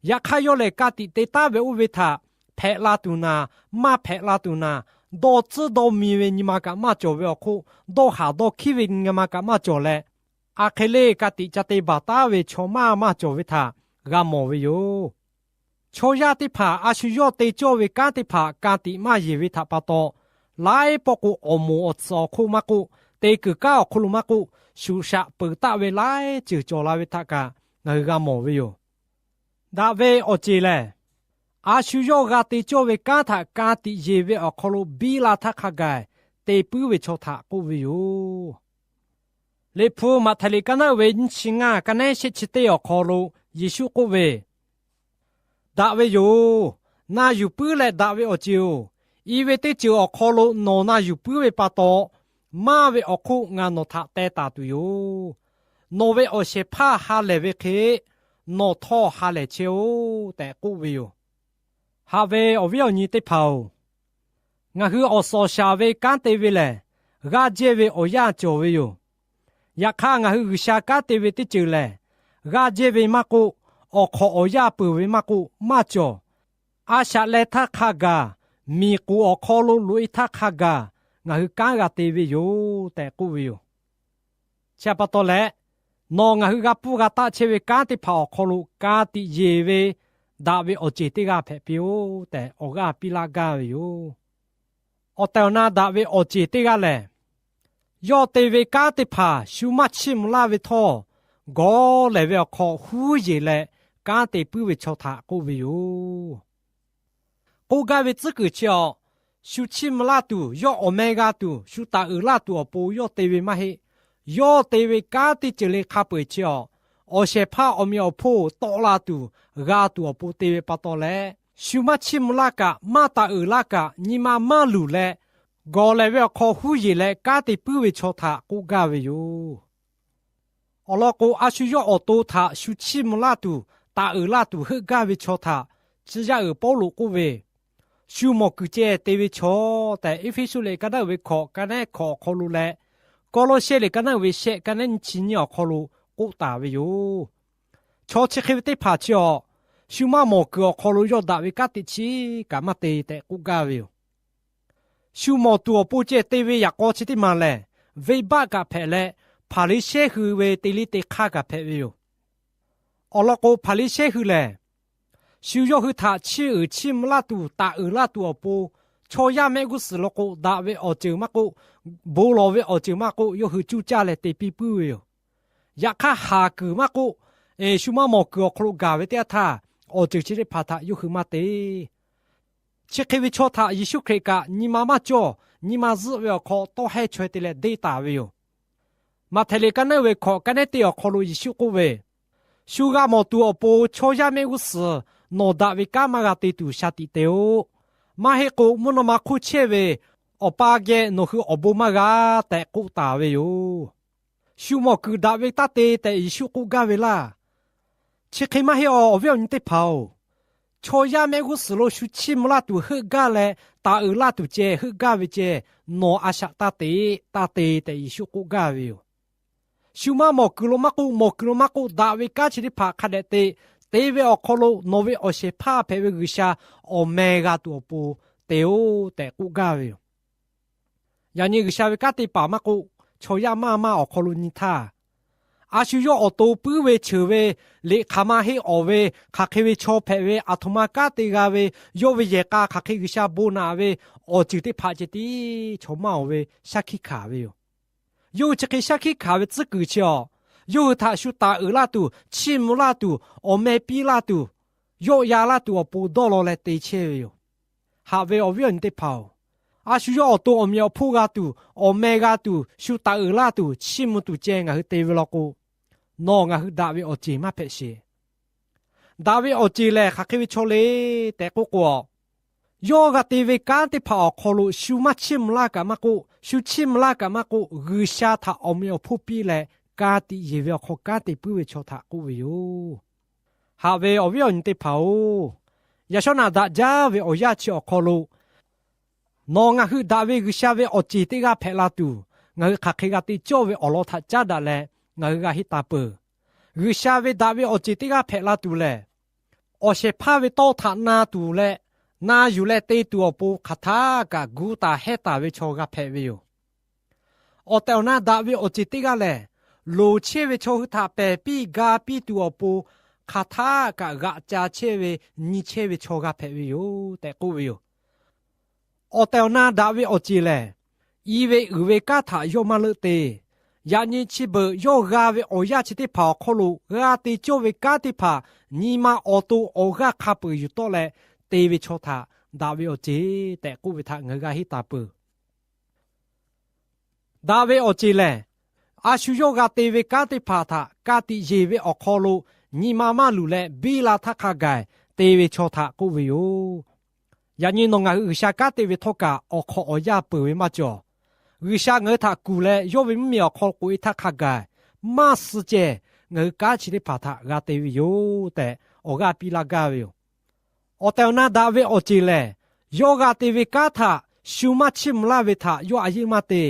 Yaꞈ hk'aˇ, yawˇ lehˬ ka tiꞈ te taˉ ve oˇ ve htaꞈ hpehꞈ la tuˬ naˍ, maˇ hpehꞈ la tuˬ naˍ, dawˇ tcuhˉ dawˇ mi ve nyi ma kaꞈ maˇ cawˬ ve awˬ hk'oˆ, dawˇ haˍ dawˇ hkiˉ ve nyi ma kaꞈ maˇ cawˬ leh, aˬ hk'e le ka tiꞈ ca te baˬ taˉ ve chaw maˇ maˇ cawˬ ve htaꞈ g'a mawˬ ve yoˬ. Chaw yaˇ teˇ hpaˍ a shu yawˇ te cawˇ ve kanˉ teˇ hpaˍ ka tiꞈ maˇ yeˬ ve htaꞈ pa taw, laiˉ pawˆ k'o awˬ moˍ awˬ tsuhꞈ awˬ hk'oˆ maˇ k'oˆ, te kuiˬ kanˉ awˬ hk'oˆ lo maˇ k'oˆ, shuˍ shaꞈ peuˬ taˆ ve laiˉ ceuˬ cawˬ la ve htaꞈ kaꞈ ngaˬ hui g'a mawˬ ve yoˬ. Daꞈ ve awˬ ceˬ lehˬ, a shu yawˇ g'a te cawˇ ve kanˉ htaꞈ ka tiꞈ yeˬ ve awˬ hk'aw lo biˇ la htaˇ hk'a gaˬ te puiˉ ve chaw htaꞈ k'oˆ ve yoˬ. Liꞈ hpu Maꞈhtehˍ liꞈ ka naˉ ve nyiˇ chi ngaˇ ka nehˉ shehˆ chi teˇ awˬ hk'aw lo Yeˍsuˆ k'oˆ ve, Daꞈ ve yoˬ. Na yuˬ puiˉ leh daꞈ ve awˬ ceˬ-oˬ, i ve teˇ ceuˬ awˬ hk'aw lo nawˬ na yuˬ puiˉ ve pa taw, maˇ ve awˬ hk'oˆ ngaˬ nawˬ htaꞈ teh taˍ tuˬ yoˬ. Nawˬ ve awˬ shehˍ hpaˇ ha lehˬ ve hk'e, nawˬ htawˇ ha lehˬ chehˇ-oˆ tehꞈ k'oˆ ve yoˬ. Haꞈ ve awˬ viˉ awˬ nyi teˇ hpaˍ-oˬ, ngaˬ hui awˬ suhˍ awˬ shaˍ ve kanˉ te ve lehˬ, g'aˇ jehˇ ve awˬ yanˇ cawˬ ve yoˬ. Yaꞈ hk'aˇ, ngaˬ hui G'uiˬsha kanˉ te ve teˇ ceuˬ lehˬ, g'aˇ jehˇ ve maˇ k'oˆ, awˬ hk'awꞈ awˬ yanˇ peuˬ ve maˇ k'oˆ, maˇ cawˬ. A shaꞈ leh htaˇ hk'a gaˬ, miˬ k'oˍ awˬ hk'aw lo loꞈ-e htaˇ hk'a gaˬ, ngaˬ hui kanˉ g'a te ve yoˬ tehꞈ k'oˆ ve yoˬ. Chi pa taw leh, nawˬ ngaˬ hui g'a pfuhˇ g'a taˆ chehˇ ve kanˉ teˇ hpaˍ awˬ hk'aw lo ka tiꞈ yeˬ ve daꞈ ve awˬ ceˬ teˇ g'aˇ hpehꞈ piˇ-oˆ tehꞈ awˬ g'aˇ piˇ laˇ gaˇ ve yoˬ. Awˬ tehˬ awˬ na daꞈ ve awˬ ceˬ teˇ g'aˇ lehˬ, yawˇ te ve kanˉ teˇ hpaˍ shu maˇ chiˇ mvuh laˇ ve htawˇ, gawˬ lehˬ ve awˬ hk'aw huˉ yeˬ leh kanˉ te puiˉ ve chaw htaꞈ k'oˆ ve yoˬ. K'oˆ gaˇ ve tcuhˉ kuiˬ chi awˬ, shu chiˇ mvuh laˇ tuˬ, yawˇ awˬ meh g'a tuˬ, shu taˍ uiˍ laˇ tuˬ awˬ pon yawˇ te ve maˇ heˆ. Yawˇ te ve kanˉ teˇ ceuˬ le hk'a peu-eˬ chi awˬ, awˬ shehˍ hpaˇ awˬ meꞈ awˬ hponˇ tawˆ la tuˬ, g'a tuˬ awˬ pon te ve pa taw leh, shu maˇ chiˇ mvuh laˇ kaꞈ, maˇ taˍ uiˍ laˇ kaꞈ, nyi ma maˇ luˬ leh, gawˬ lehˬ ve awˬ hk'aw huˉ yeˬ leh kanˉ te puiˉ ve chaw htaꞈ k'oˆ gaˇ ve yoˬ. Awˬ lawn k'o, a shu yawˇ awˬ to htaꞈ shu chiˇ mvuh laˇ tuˬ, taˍ uiˍ laˇ tuˬ heuˆ gaˇ ve chaw htaꞈ, tcuh yaˇ uiˍ Pawˇluꞈ k'oˆ ve, shu mawˬ kuiˬ ceh te ve chaw tehꞈ, Eˇfeˇsuꞈ liꞈ ka naˉ uiˍ ve hkawꞈ ka nehˉ hkawꞈ awˬ hk'aw lo leh, Kawˇlawˇsehˇ liꞈ ka naˉ uiˍ ve shehˆ ka nehˉ nyiˇ chi nyiˇ awˬ hk'aw lo k'oˆ taˍ ve yoˬ. Chaw chi hk'e ve teˇ hpaˍ chi awˬ, shu maˇ mawˬ kuiˬ awˬ hk'aw lo yawˇ daꞈ ve kanˉ teꞈ chiˉ kaꞈ maˇ te tehꞈ k'oˆ gaˇ ve yoˬ. Shu mawˬ tuˬ awˬ pon ceh te ve yaꞈ k'aw chi teˇ maˬ lehˬ, venˇbaˆ kaꞈ hpehꞈ leh, Hpaˍriˍsehˇ hui ve te liˇ te hk'aˇ kaꞈ hpehꞈ ve yoˬ. Awˬ lawn k'o, Hpaˍriˍsehˇ hui lehˬ, shu yawˇ hui htaꞈ chiˇ uiˍ chiˇ mvuh laˇ tuˬ, taˍ uiˍ laˇ tuˬ awˬ pon, chaw yaˇ mehˆ g'uˇ suhˍ lawn k'o, daꞈ ve awˬ ceuˬ maˇ k'oˆ, bon lawˬ ve awˬ ceuˬ maˇ k'oˆ, yawˇ hui cuˇ caˇ leh te piˇ puiˉ ve yoˬ. Yaꞈ hk'aˇ, haˍ kuiˬ maˇ k'oˆ, shu maˇ mawˬ kuiˬ awˬ hk'aw lo gaˬ ve teˇ yanˇ htaˇ, awˬ ceuˬ chi teˇ hpaˍ htaꞈ yawˇ hui maˇ te. Chi hk'e ve chaw htaꞈ Yeˍsuˆ Hkriꞈ kaꞈ nyi ma maˇ cawˇ, nyi ma zuhˆ ve awˬ hk'aw tawˇ hehnˇ chaweh te leh deˇ taˍ ve yoˬ. Maꞈhtehˍ liꞈ ka naˉ ve hkawꞈ ka nehˉ teˇ awˬ hk'aw lo Yeˍsuˆ k'oˆ ve, Shu g'a mawˬ tuˬ awˬ pon chaw yaˇ mehˆ g'uˇ suhˍ nawˬ daꞈ ve kanˉ maˇ g'a te tuˬ shaˍ tiꞈ te-oˆ. Maˇ heˆ k'o, mvuhˇ naw ma hk'oˆ chehˇ ve Awˬ pa geh nawˬ hui awˬ bon maˇ g'a tehꞈ k'oˆ taˍ ve yoˬ. Shu mawˬ kuiˬ daꞈ ve taˇ te tehꞈ Yeˍsuˆ k'oˆ gaˇ ve laˇ. Chi hk'e maˇ heˆ, awˬ viˉ awˬ nyi teˇ hpaˍ-oˬ, chaw yaˇ mehˆ g'uˇ suhˍ lo shu chiˇ mvuh laˇ tuˬ heuˆ gaˇ leh, taˍ uiˍ laˇ tuˬ ceh heuˆ gaˇ ve ceh, nawˬ a shaꞈ taˇ te, taˇ te tehꞈ Yeˍsuˆ k'oˆ gaˇ ve yoˬ. Shu maˇ mawˬ kuiˬ lo maˇ k'oˆ, mawˬ kuiˬ lo maˇ k'oˆ, daꞈ ve kanˉ chi teˇ hpaˍ hk'a dehꞈ te. Te ve awˬ hk'aw lo nawˬ ve awˬ shehˍ hpaˇ hpehꞈ ve G'uiˬsha awˬ meh g'a tuˬ awˬ pon te-oˬ tehꞈ k'oˆ gaˇ ve yoˬ. Yaꞈ nyi G'uiˬsha ve kanˉ te paˍ maˇ k'oˆ, chaw yaˇ maˇ maˇ awˬ hk'aw lo nyi htaˇ, a shu yawˇ awˬ to puiˉ ve cheuˬ ve, liꞈ hk'aˬ ma henˇ awˬ ve, hk'aˬ hk'e ve chaw hpehꞈ ve, aˬ htoꞈ ma kanˉ te g'a ve, yawˇ ve yehˬ k'a hk'aˬ hk'e G'uiˬsha bon naꞈ ve, awˬ ceuˬ teˇ hpaˍ ceh tiˉ chaw maˇ oˬ ve shaˉ hkiˆ hkanˍ ve yoˬ. Yawˇ hui chi hk'e shaˉ hkiˆ hkanˍ ve tcuhˉ kuiˬ chi awˬ, yawˇ hui htaꞈ shu taˍ uiˍ laˇ tuˬ, chiˇ mvuh laˇ tuˬ, awˬ meh piˇ laˇ tuˬ, yawˆ yan laˇ tuˬ awˬ pon dawˇ law leh te chehˇ ve yoˬ. Haꞈ ve awˬ viˉ awˬ nyi teˇ hpaˍ-oˬ, a shu yawˇ awˬ to awˬ meꞈ awˬ hponˇ g'a tuˬ, awˬ meh g'a tuˬ, shu taˍ uiˍ laˇ tuˬ, chiˇ mvuh tuˬ ceh ngaˬ hui te ve law k'o, nawˬ ngaˬ hui daꞈ ve awˬ ceˬ maˇ hpehꞈ sheˍ. Daꞈ ve awˬ ceˬ lehˬ hk'aˬ hk'e ve chaw le tehꞈ k'oˆ k'o, yawˇ g'a te ve kanˉ teˇ hpaˍ awˬ hk'aw lo shu maˇ chiˇ mvuh laˇ kaꞈ maˇ k'oˆ, shu chiˇ mvuh laˇ kaꞈ maˇ k'oˆ, G'uiˬsha htaꞈ awˬ meꞈ awˬ hponˇ piˇ leh, ka tiꞈ yeˬ ve awˬ hk'aw kanˉ te puiˉ ve chaw htaꞈ k'oˆ ve yoˬ. Haꞈ ve awˬ viˉ awˬ nyi teˇ hpaˍ-oˬ, yaꞈ shawˉ naꞈ daꞈ jaˇ ve awˬ yanˇ chi awˬ hk'aw lo, nawˬ ngaˬ hui daꞈ ve G'uiˬsha ve awˬ ceˬ teˇ g'aˇ hpehꞈ la tuˬ, ngaˬ hui hk'aˬ hk'e g'a te cawˇ ve awˬ lawn htaꞈ caˉ daꞈ leh ngaˬ hui g'a henˇ taˍ peuˬ. G'uiˬsha ve daꞈ ve awˬ ceˬ teˇ g'aˇ hpehꞈ la tuˬ lehˬ, awˬ shehˍ hpaˇ ve tawˇ htaꞈ na tuˬ leh, na yuˬ leh te tuˬ awˬ pon hk'aˬ htaˆ kaꞈ gu taˍ hehˇ taˍ ve chaw g'a hpehꞈ ve yoˬ. Awˬ tehˬ awˬ na daꞈ ve awˬ ceˬ teˇ g'aˇ lehˬ, loˍ chehˇ ve chaw hui htaꞈ pehˬ piˇ ga piˇ tuˬ awˬ pon hk'aˬ htaˆ kaꞈ g'aꞈ ca chehˇ ve, nyi chehˇ ve chaw g'a hpehꞈ ve yoˬ tehꞈ k'oˆ ve yoˬ. Awˬ tehˬ awˬ na daꞈ ve awˬ ceˬ lehˬ, i ve uiˍ ve kanˉ htaꞈ yawˇ maˇ leuˆ te. Yaꞈ nyi chi beuꞈ yawˇ g'a ve awˬ yanˇ chi teˇ hpaˍ awˬ hk'aw lo g'a te cawˇ ve kanˉ teˇ hpaˍ nyi ma awˬ to awˬ g'aˇ hk'a peuˬ yuˬ tawˆ leh te ve chaw htaꞈ daꞈ ve awˬ ceˬ tehꞈ k'oˆ ve htaꞈ ngaˬ hui g'a henˇ taˍ peuˬ. Daꞈ ve awˬ ceˬ lehˬ, a shu yawˇ g'a te ve kanˉ teˇ hpaˍ htaꞈ ka tiꞈ yeˬ ve awˬ hk'aw lo nyi ma maˇ luˬ leh biˇ la htaˇ hk'a gaˬ te ve chaw htaꞈ k'oˆ ve yoˬ. Yaꞈ nyi nawˬ ngaˬ hui G'uiˬsha kanˉ te ve htawˇ kaꞈ awˬ hk'awꞈ awˬ yanˇ peuˬ ve maˇ cawˬ. G'uiˬsha ngaˬ hui htaꞈ kuˬ leh yawˇ ve mvuhˇmiˬ awˬ hk'aw k'oꞈ e htaˇ hk'a gaˬ, maˇ suh ceh ngaˬ hui kanˉ chi teˇ hpaˍ htaꞈ g'a te ve yoˬ tehꞈ awˬ g'aˇ piˇ laˇ gaˇ ve yoˬ. Awˬ tehˬ awˬ na daꞈ ve awˬ ceˬ lehˬ, yawˇ g'a te ve kanˉ htaꞈ shu maˇ chiˇ mvuh laˇ ve htaꞈ yawˇ a yeˇ maˇ te.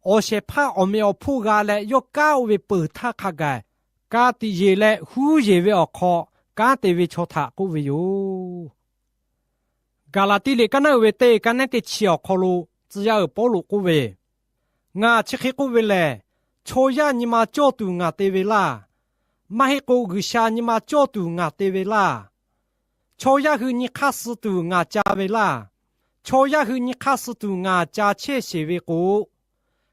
Awˬ shehˍ hpaˇ awˬ meꞈ awˬ hponˇ g'a leh yawˇ kanˉ oˇ ve peuˬ htaˇ hk'a gaˬ, ka tiꞈ yeˬ leh huˉ yeˬ ve awˬ hk'aw kanˉ te ve chaw htaꞈ k'oˆ ve yoˬ. Gaˍlaˍtiˆ liꞈ kaˉ naˉ uiˍ ve teˇ kaˉ nehˉ teˇ chi awˬ hk'aw lo tcuh yaˇ uiˍ Pawˇluꞈ k'oˆ ve, Ngaˬ chi hk'e k'oˆ ve lehˬ, chaw yaˇ nyi ma cawˇ tuˬ ngaˬ te ve laˇ. Maˇ heˆ k'o G'uiˬsha nyi ma cawˇ tuˬ ngaˬ te ve laˇ. Chaw yaˇ hui nyi hk'aˇ suh tuˬ ngaˬ ca ve laˇ. Chaw yaˇ hui nyi hk'aˇ suh tuˬ ngaˬ ca chehˇ sheˍ ve k'o,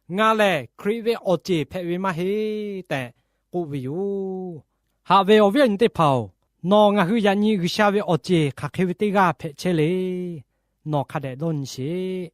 ngaˬ lehˬ Hkriꞈ ve awˬ ceˬ hpehꞈ ve maˇ heˆ tehꞈ k'oˆ ve yoˬ. Haꞈ ve awˬ viˉ awˬ nyi teˇ hpaˍ-oˬ, nawˬ ngaˬ hui yaꞈ nyi G'uiˬsha ve awˬ ceˬ hk'aˬ hk'e ve teˇ g'aˇ hpehꞈ chehˇ le. Nawˬ hk'a dehꞈ dawˇ nyi sheˍ.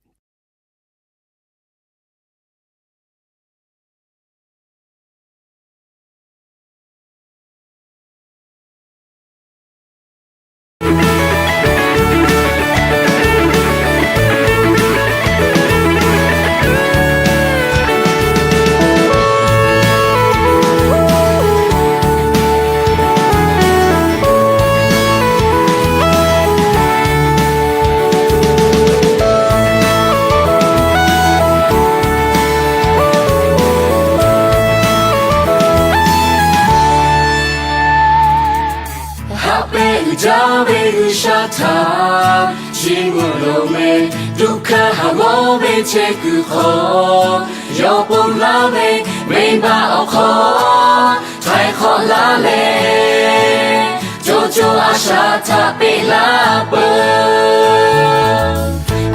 Haꞈ pehˇ uiˍ jaˇ ve G'uiˬsha htaꞈ chiˇ mvuh loˍ ve, duˇ hkaˇ haˍ g'awˇ ve chehˇ kuiˬ hk'aw, yawˇ ponˬ laˇ ve venˇbaˆ awˬ hk'aw htaiˍ hk'awꞈ laˇ leh, co co a shaꞈ htaꞈ peꞈ laˇ peuˬ.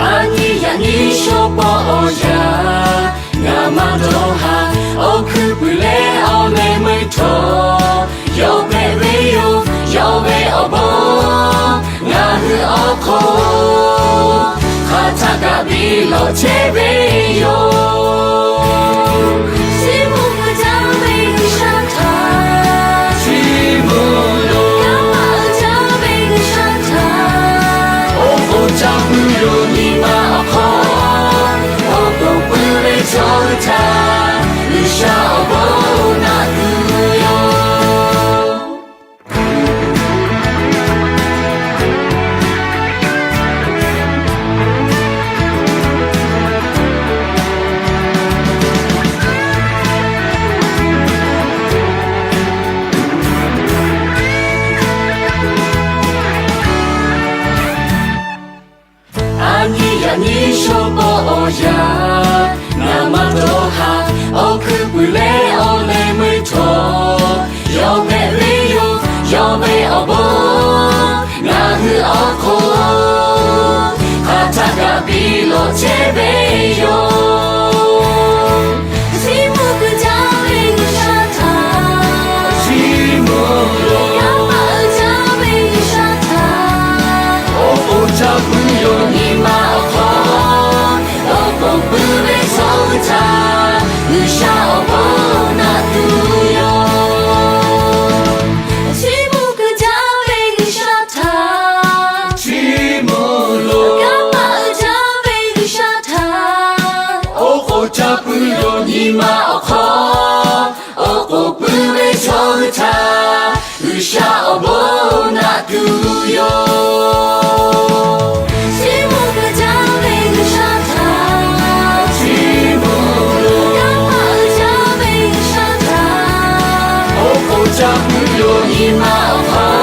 A nyi yaꞈ nyi shaw paw awˬ yaꞈ, ngaˬ maˇ dawˇ haˍ, awˬ hkuiˉ puiˍ leh awˬ meh meuˇ htawˇ, yawˇ hpehꞈ ve yoˬ. Yawˇ ve awˬ bon ngaˬ hui awˬ hk'oˆ hk'aˬ htaˆ kaꞈ biˇ lawˬ chehˇ ve yoˬ. Chiˇ mvuh jaˇ ve G'uiˬsha htaꞈ, chiˇ mvuh loˬ. Kanˉ maˇ jaˇ ve G'uiˬsha htaꞈ, oˇ k'oˍ caˇ puiˉ yoˬ. Nyi ma awˬ hk'aw awˬ to puiˉ ve chaw hui htaꞈ G'uiˬsha awˬ bon naꞈ tuˬ yoˬ. lawˬ chehˇ ve yoˬ. Chiˇ mvuh kuiˬ jaˇ ve G'uiˬsha htaꞈ, chiˇ mvuh lo, yaˇ paˍ uiˍ jaˇ ve G'uiˬsha htaꞈ, oˉ k'oˍ ca puiˉ yoˬ. Nyi ma awˬ hk'aw oˉ k'oˍ puiˉ ve chaw hui htaꞈ G'uiˬsha awˬ bon naꞈ tuˬ yoˬ. Chiˇ mvuh kuiˬ jaˇ ve G'uiˬsha htaꞈ, chiˇ mvuh lo, yaˇ paˍ uiˍ jaˇ ve G'uiˬsha htaꞈ, oˉ k'oˍ ca puiˉ yoˬ. Nyi ma awˬ hk'aw oˉ k'oˍ puiˉ ve chaw hui htaꞈ G'uiˬsha awˬ bon naꞈ tuˬ yoˬ. Chiˇ mvuh kuiˬ jaˇ ve G'uiˬsha htaꞈ, chiˇ mvuh lo, yaˇ paˍ uiˍ jaˇ ve G'uiˬsha htaꞈ, oˉ k'oˍ ca puiˉ yoˬ. Nyi ma awˬ hk'aw